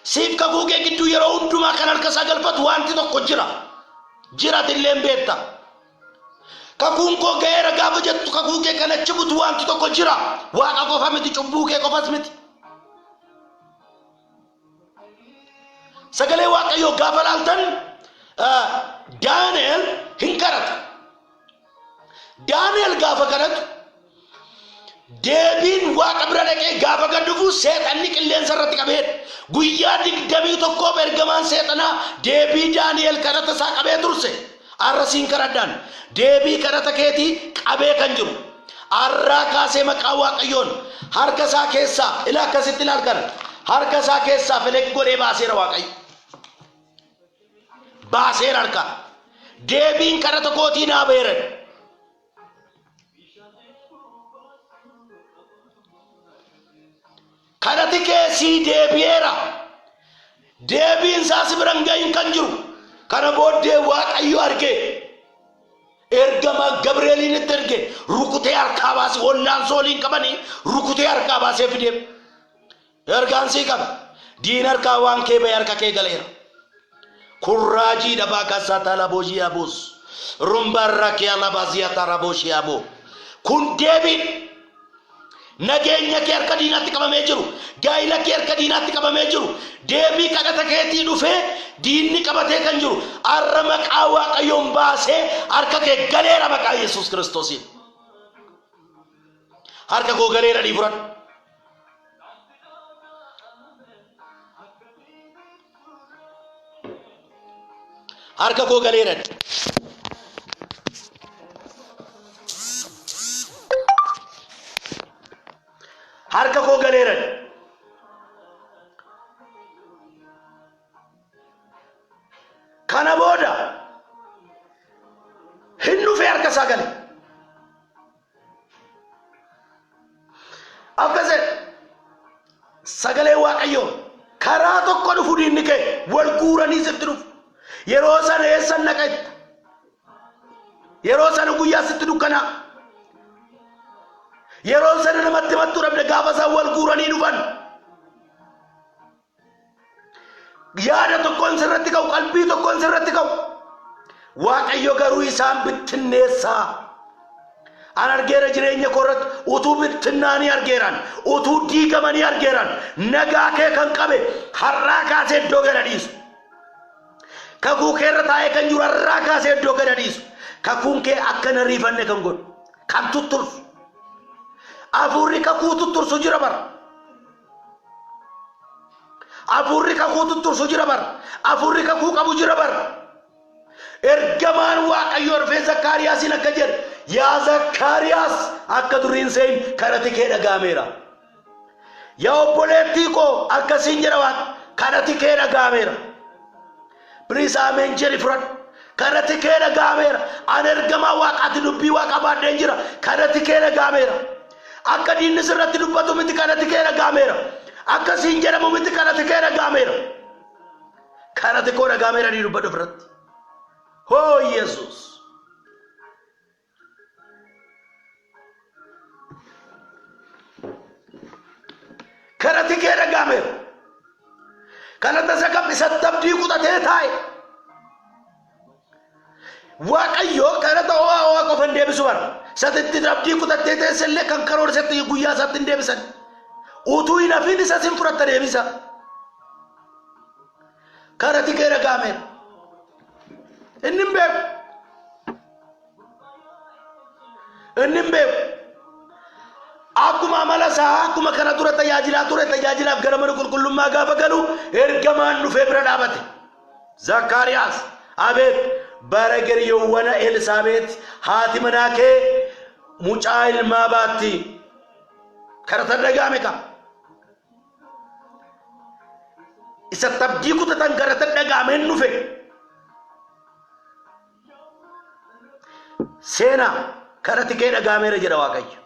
Siif kakuu kee gidduu yeroo hundumaa kan harka isaa galfatu wanti tokko jira. Jiratillee hin beekta. Kakuun koo ga'eera gaafa jettu kakuu kee kan achi butu wanti tokko jira. Waaqa qofa miti cubbuu kee qofas miti. Sagalee Waaqayyoo gaafa laaltan Daani'el hin kadhata. Daani'el gaafa kadhatu deebiin waaqa bira dhaqee gaafa gad dhufu seexanni qilleensa irratti qabeedha. Guyyaa 21f ergamaan seexanaa deebii Daani'el kadhata isaa qabee turse. Arra siin kadhadhaan deebii kadhata keetii qabee kan jiru. Arraa kaasee maqaa Waaqayyoon harka isaa keessaa ila akkasitti ilaal kana harka isaa keessaa feleq godhee baaseera Waaqayyo. Baaseera harkaa. Deebiin kadhata kootii naa ba'eera. Kadhati kee sii deebi'eera. Deebiin isaa si bira hin gahin kan jiru. Kana booddee Waaqayyo argee ergama Gabreeliin itti erge rukutee harkaa baasee wallaansoo waliin qabanii rukutee harkaa baasee fidee ergaan sii qaba. Diin harkaa waan kee ba'e harka kee galeera. Kurraajii dhabaa kasaa talaboojii abuus. Rumbarra kee alabaziyaa taraboshii aboo. Kun deebiin Nageenya kee harka diinaatti qabamee jiru, gaa'ila kee harka diinaatti qabamee jiru, deebii kadhata keetii dhufee diinni qabatee kan jiru, har'a maqaa Waaqayyoon baasee harka kee galeera maqaa Yesuus Kiristoosiin. Harka koo galeera dhii fudhadhu. Harka koo galeera. Harka koo galeera. Kana booda hin dhufee harka isaa gale. Akkas jedhe sagalee Waaqayyoo karaa tokko dhufu diinni kee wal guuranii sitti dhufu. Yeroo sana eessan naqa itti? Yeroo sana guyyaa sitti dukkanaa. Yeroo sana namatti himattu dhabde gaafa isaan wal guuranii dhufan. Yaada tokkoon sirratti ka'u, qalbii tokkoon sirratti ka'u. Waaqayyo garuu isaan bittinneessaa. An argeera jireenya koo irratti utuu bittinnaanii argeeraan, utuu diigamanii argeeraan, nagaa kee kan qabe har'aa kaasee iddoo gad dhiisu. Kakuu kee irra taa'ee kan jiru har'aa kaasee iddoo gad dhiisu. Kakuun kee akka hin ariifanne kan godhu, kan tuttursu. Hafuurri kakuu tuttursu jira bara. Hafuurri kakuu tuttursu jira bar. Hafuurri kakuu qabu jira bar. Ergamaan Waaqayyoo dhufee Zakkaariyaasiin akka jedhe, yaa Zakkaariyaas akka duriin seen kadhati kee dhaga'ameera. Yaa obboleettii koo akkasiin jedha Waaqa kadhati kee dhaga'ameera. Please ameen jedhi fudhadhu. Kadhati kee dhaga'ameera. Ani ergamaa Waaqaati dubbii Waaqaa baadheen jira. Kadhati kee dhaga'ameera. Akka diinni sirratti dubbatu miti kadhati kee dhaga'ameera. Akka siin jedhamu miti kadhati kee dhaga'ameera. Kadhati koo dhaga'ameera ni dubbadhu ofirratti. Hoo Yesuus. Kadhati kee dhaga'ameera. Kadhata isa kam isatti abdii kutatee taa'e. Waaqayyo kadhata ho'aa ho'aa qofa hin deebisu bara. Isatti abdii kutattee teesse illee kan karoora isatti guyyaa isaatti hin deebisan. Utuu hin hafin isa sin fudhatta deebisa. Kadhati kee dhaga'ameera. Inni hin beeku. Inni hin beeku. Akkuma amala isaa akkuma kana dura tajaajilaa ture tajaajilaaf gara mana qulqullummaa gaafa galu ergamaan dhufee bira dhaabate. Zakkaariyaas abeet bara geryoowwana Elsaabeet haati manaa kee mucaa ilmaa baatti. Kadhatan dhaga'ame qaba. Isa abdii kutatan kadhatan dhaga'ameen dhufe. Seenaa kadhati kee dhaga'ameera jedha Waaqayyo.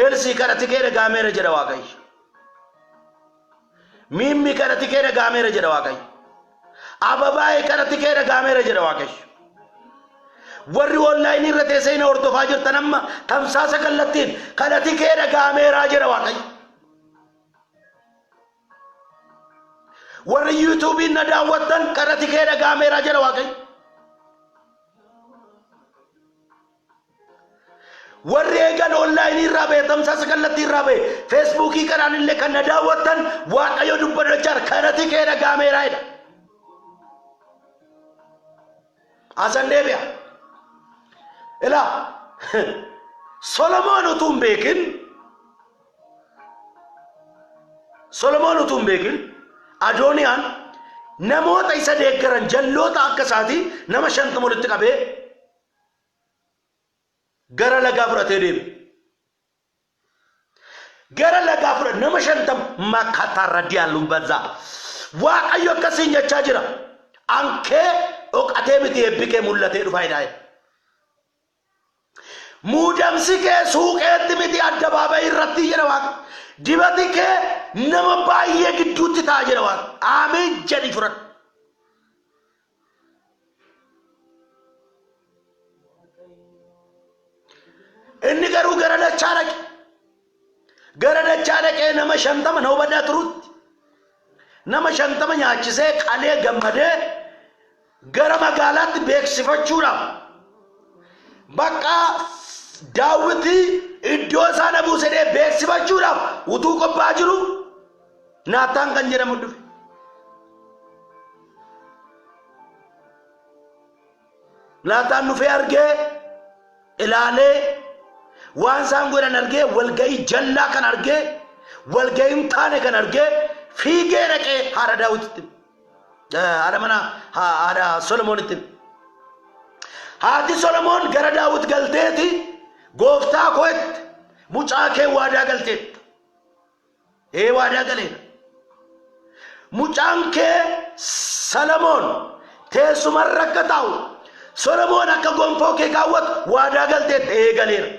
Eelsii kadhati kee dhaga'ameera jedha Waaqayyo. Miimmi kadhati kee dhaga'ameera jedha Waaqayyo. Ababaayee kadhati kee dhaga'ameera jedha Waaqayyo. Warri onlaayinii irra teessee na hordofaa jirtan amma tamsaasa kallattiin kadhati kee dhaga'ameera jedha Waaqayyo. Warri yuutuubiin na daawwattan kadhati kee dhaga'ameera jedha Waaqayyo. Warri eegan onlaayinii irraa ba'e tamsaasa kallattii irraa ba'e feesbuukii kanaan illee kan na daawwattan Waaqayyo dubbadachaa jira. Kadhati kee dhaga'ameera jedha. Asan deebi'a. Ilaa Solomoon utuu hin beekin Solomoon utuu hin beekin Adooniyaan namoota isa deeggaran jalloota akka isaatii nama 50 walitti qabee gara lagaa fudhatee deeme. Gara lagaa fudhate nama 50 makatarra diyaalumbazaa. Waaqayyo akkasiin jechaa jira. Ankee dhokatee miti eebbi kee mul'atee dhufaa jedhaa. Muudamsi kee suuqeetti miti addabaabayii irratti jedha Waaqa. Dibati kee nama baay'ee gidduutti ta'a jedha Waaqa. Ameen jedhi fudhadhu. Inni garuu gara dachaa dhaqe. Gara dachaa dhaqee nama 50 na hubadhaa turutti. Nama 50 nyaachisee qalee gammadee gara magaalaatti beeksifachuudhaaf bakka daawwitii iddoo isaa na buuse jedhee beeksifachuudhaaf utuu qophaa'aa jiru Naataan kan jedhamu dhufe. Naataan dhufee argee ilaalee waan isaan godhan argee walga'ii jallaa kan argee walga'ii hin taane kan argee fiigee dhaqee haadha Daawititti haadha mana haadha Solomoonitti haati Solomoon gara Daawit galteeti gooftaa koo itti mucaa kee waadaa galteetta. Ee waadaa galeera. Mucaan kee Salamoon teessumarra akka taa'u Solomoon akka gonfoo kee kaawwatu waadaa galteetta ee galeera.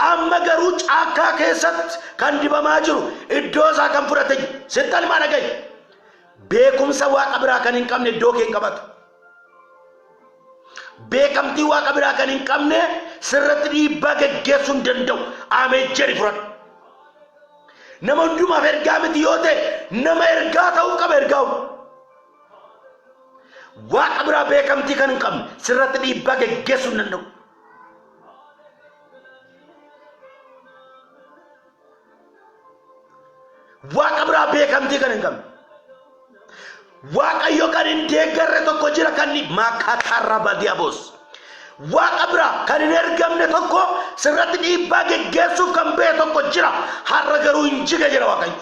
Amma garuu caakkaa keessatti kan dibamaa jiru iddoo isaa kan fudhate jiru. Sitti almaa dhaga'i. Beekumsa waaqa biraa kan hin qabne iddoo kee hin qabatu. Beekamtii waaqa biraa kan hin qabne sirratti dhiibbaa geggeessuu hin danda'u. Ameen jedhi fudhadhu. Nama hundumaaf ergaa miti yoo ta'e nama ergaa ta'uu qaba ergaa Waaqa biraa beekamtii kan hin qabne sirratti dhiibbaa geggeessuu hin danda'u. Waaqa biraa beekamtii kan hin qabne. Waaqayyo kan hin deeggarre tokko jira kan ni makatarra badiyaboos. Waaqa biraa kan hin ergamne tokko sirratti dhiibbaa geggeessuuf kan ba'e tokko jira. Har'a garuu hin jige jira Waaqayyo.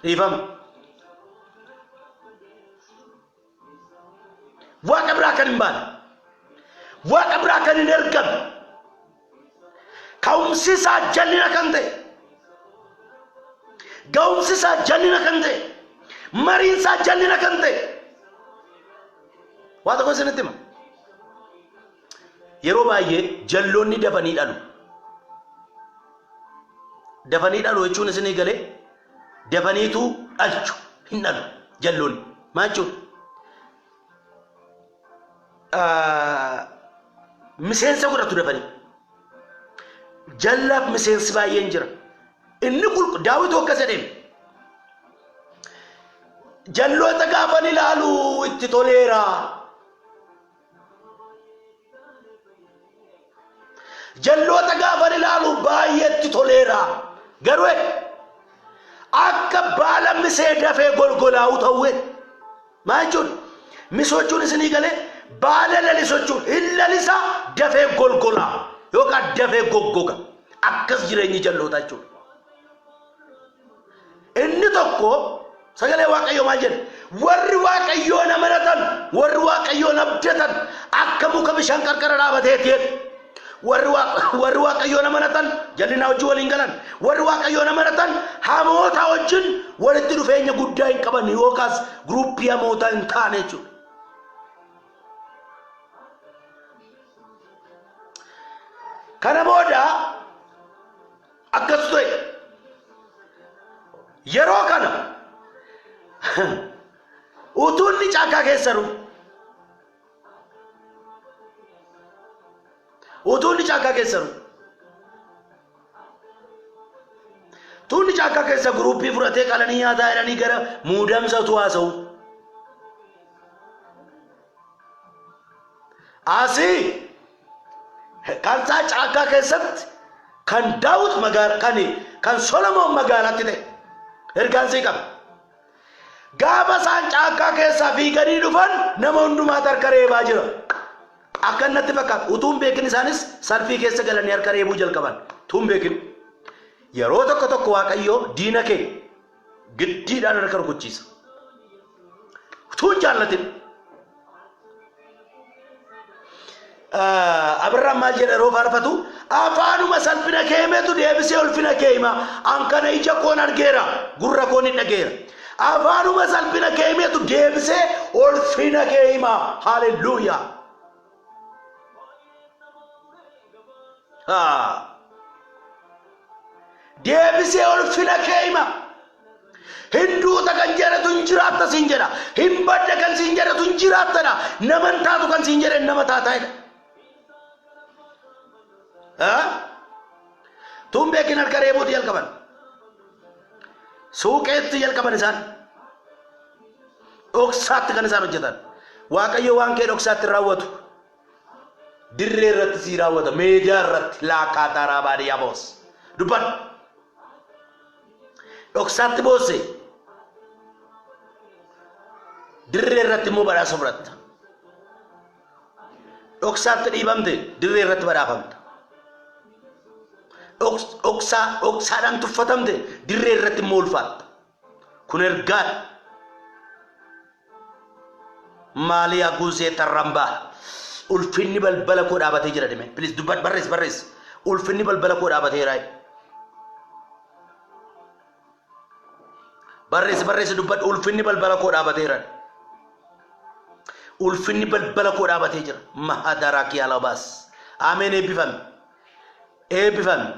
Dhiifama. Waaqa biraa kan hin baane. Waaqa biraa kan hin ergamne. Ka'umsi isaa jallina kan ta'e. Ga'umsi isaa jallina kan ta'e. Mariin isaa jallina kan ta'e. Waa tokko isinitti hima. Yeroo baay'ee jalloonni dafanii dhalu. Dafanii dhalu jechuun isinii galee dafaniitu dhalchu hin dhalu jalloonni. Maal jechuudha? Miseensa godhatu dafanii. Jallaaf miseensi baay'een jira. Inni qulqu Daawit akkas jedheen. Jalloota gaafan ilaalu itti toleera. Jalloota gaafan ilaalu baay'ee itti toleera. Garuu akka baala misee dafee golgolaa'u ta'uu Maal jechuudha? Misochuun isinii galee baala lalisochuun hin lalisa dafee golgolaa yookaan dafee goggoga. Akkas jireenyi jallootaa jechuudha. Inni tokko sagalee Waaqayyoo maal jedha? Warri Waaqayyoon amanatan, warri Waaqayyoon abdatan akka muka bishaan qarqara dhaabateeti jedhe. Warri warri Waaqayyoon amanatan jallinaa wajjin waliin galan. Warri Waaqayyoon amanatan hamoota wajjin walitti dhufeenya guddaa hin qaban yookaas guruuppii hamootaa hin taane jechuudha. Kana booda akkas ta'e. Yeroo kana utuu inni caakkaa keessa jiru utuu inni caakkaa keessa jiru Tuunni caakkaa keessa guruuppii fudhatee qalanii nyaataa jedhanii gara muudamsa utuu haasa'u. Asii kan isaa caakkaa keessatti kan Daawit magaala kan kan Solomoon magaalaatti ta'e ergaan sii qaba. Gaafa isaan caakkaa keessaa fiiganii dhufan nama hundumaatu harka reebaa jira. Akka natti fakkaatu utuu hin beekin isaanis salfii keessa galanii harka reebuu jalqaban. Utuu hin beekin. Yeroo tokko tokko Waaqayyo diina kee giddiidhaan harka rukuchiisa. Utuu hin jaallatin. Abirraan maal jedha yeroo faarfatu? Afaanuma salphina kee himetu deebisee ulfina kee hima. An kana ija koon argeera, gurra koon hin dhageera. Afaanuma salphina kee himetu deebisee ulfina kee hima. Haalelluuyaa. Deebisee ulfina kee hima. Hin duuta kan jedhetu hin jiraatta siin jedha. Hin badda kan siin jedhetu hin jiraattadha. Nama hin taatu kan siin jedhe nama taataa jedha. Tun beekin harka reebuuti jalqaban. Suuqeetti jalqaban isaan. Dhoksaatti kan isaan hojjetan. Waaqayyo waan kee dhoksaatti hin raawwatu. Dirree irratti sii raawwata. Meedaa irratti laakaataa raabaadiyyaa boos. Dubbadhu. Dhoksaatti boosse. Dirree irratti immoo badhaasa fudhatta. Dhoksaatti dhiibamte dirree irratti badhaafamta. Dhoksaa dhoksaadhaan tuffatamte dirree irratti immoo ulfaatta. Kun ergaadha. Maaliyaa guuzee tarrambaa. Ulfinni balbala koo dhaabatee jira dime. Please dubbadhu barreessi barreessi. Ulfinni balbala koo dhaabateera. Barreessi barreessi dubbadhu ulfinni balbala koo dhaabateera. Ulfinni balbala koo dhaabatee jira. Mahadaraa kiyaalabaas. Ameen eebbifami. Eebbifami.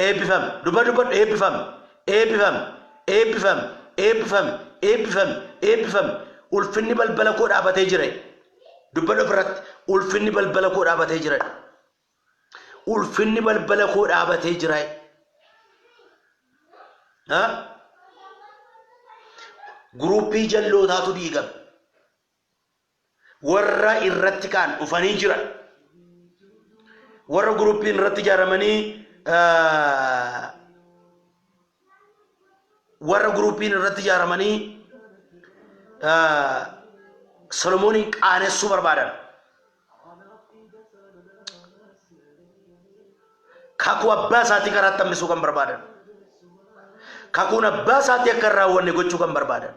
Eebbifami. Dubbadhu dubbadhu eebbifami. Eebbifami. Eebbifami. Eebbifami. Eebbifami. Eebbifami. Ulfinni balbala koo dhaabatee jira. Dubbadhu ofirratti. Ulfinni balbala koo dhaabatee jira. Ulfinni balbala koo dhaabatee jira. Ha? Guruuppii jallootaatu diigame. Warra irratti ka'an dhufanii jiran. Warra guruuppiin irratti ijaaramanii warra guruuppiin irratti ijaaramanii Solomooniin qaanessuu barbaadan. Kakuu abbaa isaatii karaatti hambisuu kan barbaadan. Kakuun abbaa isaatii akka hin raawwanne gochuu kan barbaadan.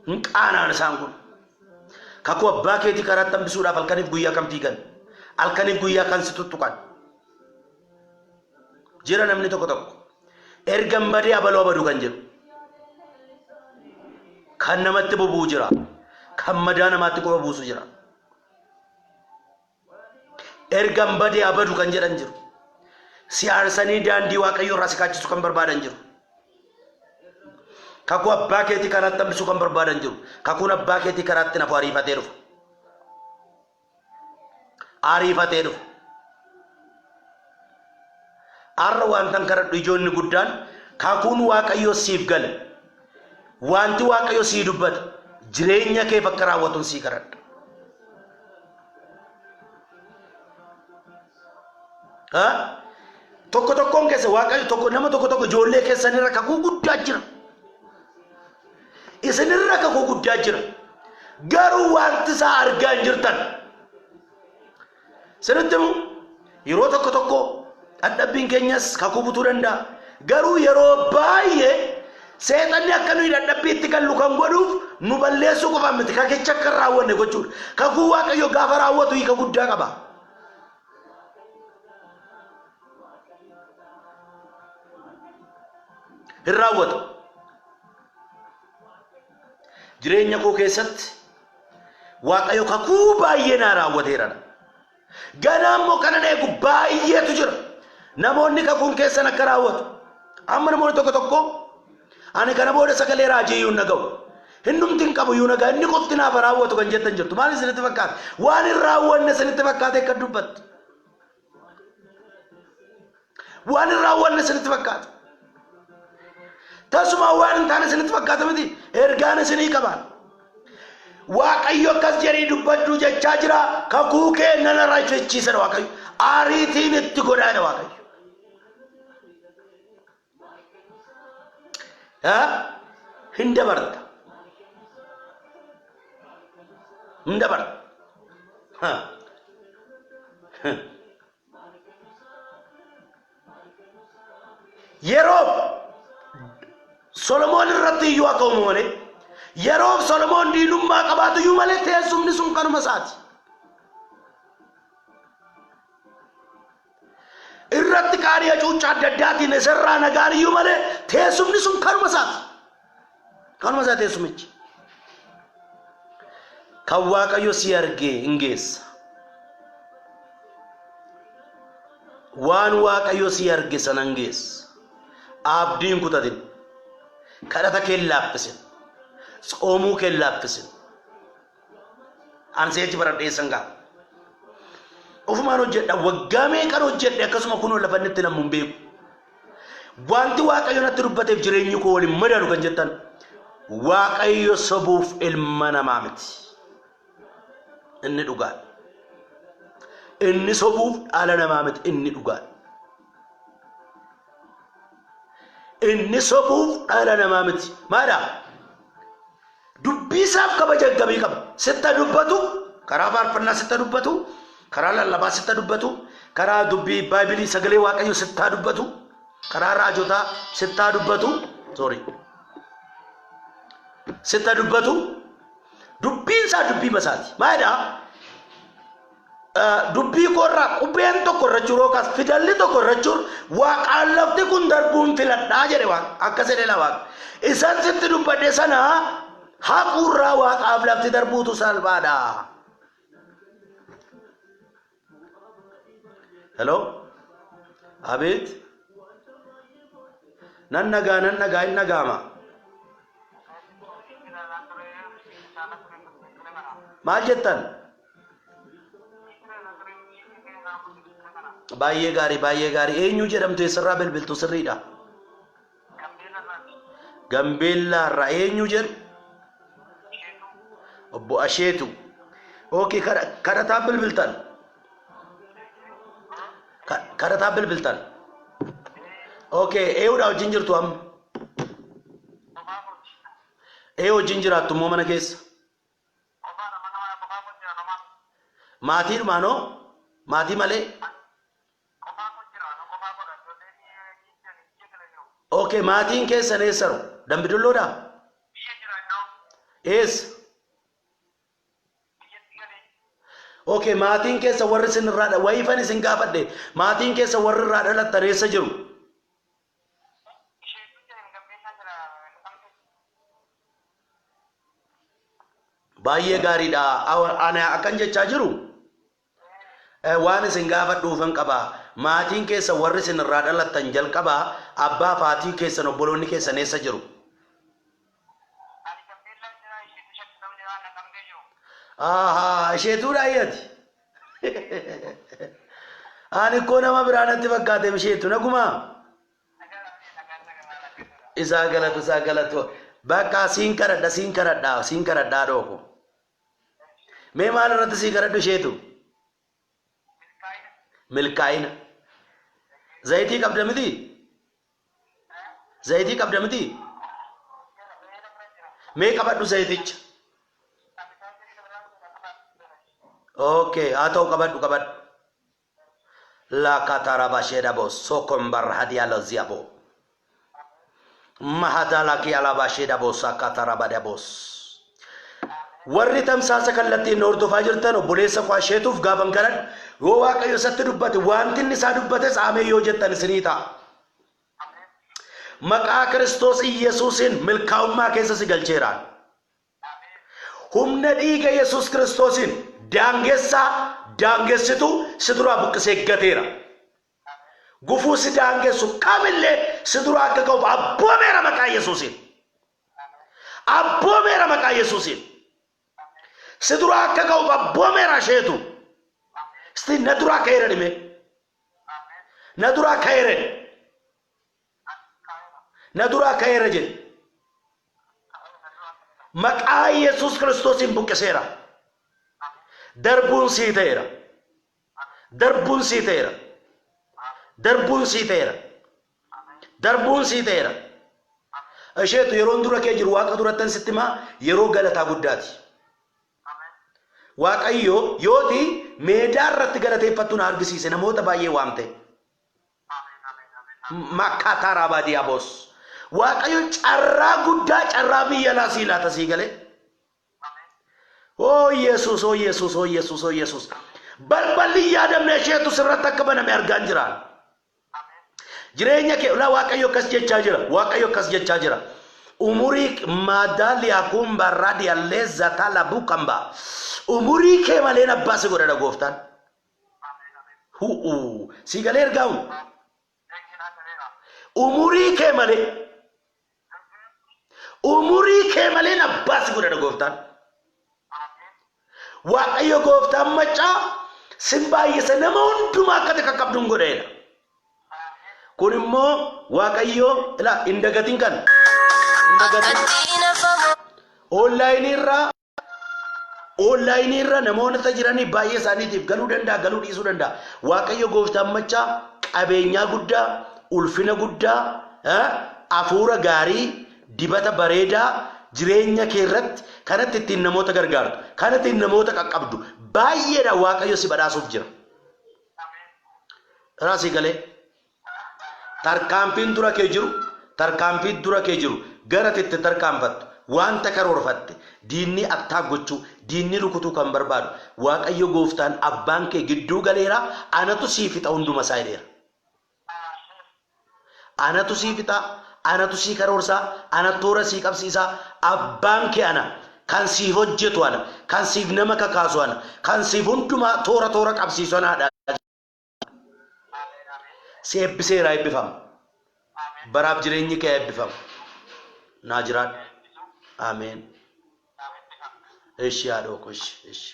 Hin qaana'an isaan kun. Kakuu abbaa keetii karaatti hambisuudhaaf halkaniif guyyaa kan fiigan. Halkaniif guyyaa kan si tuttuqan. Jira namni tokko tokko. Ergan badee abaluu abaduu kan jedhu. Kan namatti boba'u jira. Kan madaa namaatti quba buusu jira. Ergan badee abadu kan jedhan jiru. Si aarsanii daandii Waaqayyoo irraa si kaachisu kan barbaadan jiru. Kakuu abbaa keetii karaatti hambisuu kan barbaadan jiru. Kakuun abbaa keetii karaatti nafu ariifatee dhufa. Ariifatee dhufa. Har'a wantan kadhadhu ijoonni guddaan kakuun Waaqayyoo siif gale. Wanti Waaqayyo sii dubbate jireenya keef akka raawwatuun sii kadhadha. Ha? Tokko tokkoon keessa Waaqayyo tokko nama tokko tokko ijoollee keessanirra kakuu guddaa jira. Isinirra kakuu guddaa jira. Garuu wanti isaa argaa hin jirtan. Sirriitti himu yeroo tokko tokko dadhabbiin keenyas kakuu butuu danda'a. Garuu yeroo baay'ee seexanni akka nuyi dadhabbiitti gallu kan godhuuf nu balleessuu qofaan miti kakicha akka hin raawwanne gochuudha. Kakuu Waaqayyo gaafa raawwatu hiika guddaa qaba. Hin raawwatu. Jireenya koo keessatti Waaqayyo kakuu baay'ee naa raawwateera. Ganaa immoo kanan eegu baay'eetu jira. Namoonni kakuun keessan akka raawwatu. Amma namoonni tokko tokko ani kana booda sagalee raajii iyyuu hin dhaga'u. Innumti hin qabu iyyuu nagaa inni qofti naaf haa raawwatu kan jettan jirtu. Maal isinitti fakkaata? Waan hin raawwanne isinitti fakkaate akka dubbattu. Waan hin raawwanne isinitti fakkaata. Tasuma waan hin taane isinitti fakkaata miti. Ergaan isinii qabaan. Waaqayyo akkas jedhii dubbadhu jechaa jira. Kakuu kee nan ariifachiisa jedha Waaqayyo. Ariitiin itti godhaa jedha Waaqayyo. Ha? Hin dabarta. Hin dabarta. Ha. Yeroo Solomoon irratti iyyuu akka uumu malee yeroof Solomoon diinummaa qabaatu iyyuu malee teessumni sun kanuma isaati. Irratti ka'anii hacuuccaa adda addaatiin isarraa nagaan iyyuu malee teessumni sun kanuma isaati. Kanuma isaa teessumichi. Kan Waaqayyo si argee hin geessa. Waan Waaqayyo si arge sana hin geessa. Abdii hin kutatin. Kadhata kee hin laaffisin. Tsoomuu kee hin laaffisin. An seechi baradhee eessan ga'a. Ofumaan hojjedha. Waggaa meeqan hojjedhe akkasuma kunoo lafa inni itti nammu hin beeku. Wanti Waaqayyo natti dubbateef jireenyi koo waliin madaalu kan jettan Waaqayyo sobuuf ilma namaa miti. Inni dhugaadha. Inni sobuuf dhala namaa miti inni dhugaadha. Inni sobuuf dhala namaa miti. Maadha? Dubbii isaaf kabaja akkamii qaba? Sitta dubbatu, karaa faarfannaa sitta dubbatu, karaa lallabaa sitta dubbatu, karaa dubbii baaybilii sagalee waaqayyo sittaa dubbatu, karaa raajotaa sittaa dubbatu, sorry. Sitta dubbatu, dubbiin isaa dubbii masaati. Maalidha? Dubbii koorraa qubeen tokko irra jiru yookaas fidalli tokko irra jiru waaqaan lafti kun darbuun filadhaa jedhe waaqa akkas jedhe la waaqa isan sitti dubbadhe sana haquurraa waaqaaf lafti darbuutu salphaadha. Hello? Abeet? Nan nagaa nan nagaa hin nagaama. Maal jettan? Baay'ee gaarii baay'ee gaarii eenyu jedhamtu eessarraa bilbiltu sirriidha. Gambeellaarraa eenyu jedhu? Obbo Asheetu. Okay kadhataa bilbiltan. Kadhataa bilbiltan. Okay eenyudha wajjin jirtu amma? Eenyu wajjin jiraattu immoo mana keessa? Qofaadha mana mana qofaa koo jira nomaa. Maatiidhumaan hoo? Maatii malee? Qofaa koo jira no qofaa koodha ijoolleen biyya biyya gala jiru. Okay, maatiin keessan eessaru? Dambidolloodhaa? Biyya jira innoo Eessa? biyyatti galee. Okay, maatiin keessa warri isin irraa wayiifan isin gaafadhe maatiin keessa warri irraa dhalattan eessa jiru? Isheetu jira gambeessaa jira naqamte. Baay'ee gaariidha. Ani akkan jechaa jiru waan isin gaafadhuufan qaba. Maatiin keessa warri isin irraa dhalattan jalqaba abbaa fi haatii keessan obboloonni keessan eessa jiru? Ani Gambeellaan jira isheetu Shakkisoo jira Naqamtee jiru. Ahaa isheetuudha ayyati. Ani koo nama biraa natti fakkaate isheetu nagumaa. Isaa galatu isaa galatu. Bakka siin kadhadha siin kadhadha siin kadhadha dhooko. Mee maal irratti sii kadhadhu isheetu? Milkaa'ina. Zayitii qabda miti? Zayitii qabda miti? Mee qabadhu zayiticha. Okay, haa ta'u qabadhu qabadhu. Lakatarabashedabo sokombarhadialoziabo. Mahadalakialabashedabo sakatarabadabos. Warri tamsaasa kallattiin hordofaa jirtan obboleessa koo asheetuuf gaafan kadhadhu yoo Waaqayyo isatti dubbate wanti inni isaa dubbates ameen yoo jettan isinii ta'a. Maqaa Kiristoos Iyyasuusiin milkaa'ummaa keessa si galcheera. Humna dhiiga Yesuus Kiristoosiin daangessaa daangessituu si duraa buqqisee gateera. Gufuu si daangessu kamillee si duraa akka ka'uuf abboomeera maqaa Yesuusiin. Abboomeera maqaa Yesuusiin. Si duraa akka ka'uuf abboomeera isheetu. Isti na duraa ka'eera dhimee. Na duraa ka'eera jedhi. Na duraa ka'eera jedhi. Maqaa Yesuus Kiristoosiin buqqiseera. Darbuun sii ta'eera. Darbuun sii ta'eera. Darbuun sii ta'eera. Darbuun sii ta'eera. Isheetu yeroon dura kee jiru waaqa durattan sitti himaa yeroo galataa guddaati. Waaqayyo yooti meedaa irratti galateeffattu na argisiise namoota baay'ee waamte. Makkaataa raabaa diyaabos. Waaqayyo carraa guddaa carraa biyya alaa sii laata sii galee. Oo Yesuus, oo Yesuus, oo Yesuus, oo Yesuus. Balballi hin yaadamne isheetu sirratti akka baname argaan jira. Jireenya kee laa Waaqayyo akkas jechaa jira. Waaqayyo akkas jechaa jira. Umurii maadaaliyaa kumba raadiyallee zatala bukamba. Umurii kee maleen abbaa si godhadha gooftaan. Hu'u. Sii galee ergaa hun. Umurii kee malee. Umurii kee maleen abbaa si godhadha gooftaan. Waaqayyo gooftaan maccaa sin baay'isa nama hundumaa akka ati qaqqabdu hin godheedha. Kun immoo Waaqayyo ilaa hin dagatin kan. Hin dagatin. Onlaayinii irraa Onlaayinii irra namoota jiranii baay'ee isaaniitiif galuu danda'a, galuu dhiisuu danda'a. Waaqayyo gooftaan maccaa qabeenyaa guddaa, ulfina guddaa, hafuura gaarii, dibata bareedaa jireenya kee irratti kanatti ittiin namoota gargaartu, kanatti ittiin namoota qaqqabdu baay'eedha Waaqayyo si badhaasuuf jira. Raasii galee. Tarkaanfiin dura kee jiru, tarkaanfii dura kee jiru gara ati itti tarkaanfattu, wanta karoorfatte, diinni attaak gochuu, diinni rukutuu kan barbaadu, Waaqayyo gooftaan abbaan kee gidduu galeera, anatu sii fixa hunduma isaa jedheera. Anatu sii fixa, anatu sii karoorsa, anatu toora sii qabsiisa, abbaan kee ana, kan siif hojjetu ana, kan siif nama kakaasu ana, kan siif hundumaa toora toora qabsiisu anaadha. Si eebbiseera eebbifama. Baraaf jireenyi kee eebbifamu. Naa jiraadhu. Ameen. Ishi haadhoo koo ishi ishi.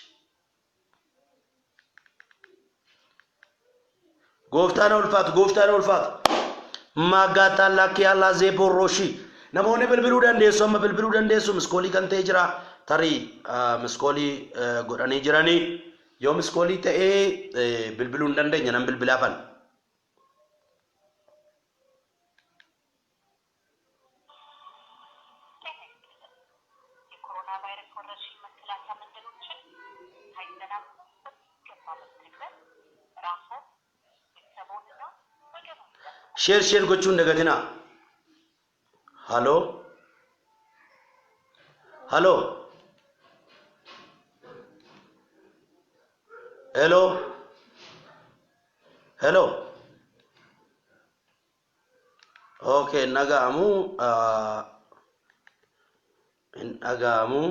Gooftaan haa ulfaatu gooftaan haa ulfaatu. Magaataa lakkii alaa zeeborooshii. Namoonni bilbiluu dandeessu amma bilbiluu dandeessu miskoolii kan ta'e jira tarii miskoolii godhanii jiranii. Yoo miskoolii ta'ee bilbiluu hin dandeenya nan bilbilaafan. የኮሮና ቫይረስ ወረርሽኝ መከላከያ መንገዶችን ሳይዘናጉ በሚገባ በመተግበር ራስዎን፣ ቤተሰብዎንና ወገንዎን ይጠብቁ። Sheer sheer gochuu hin dagatinaa. Haloo. Haloo. Hello. Hello. Okay, hin dhaga'amu. Hin dhaga'amu.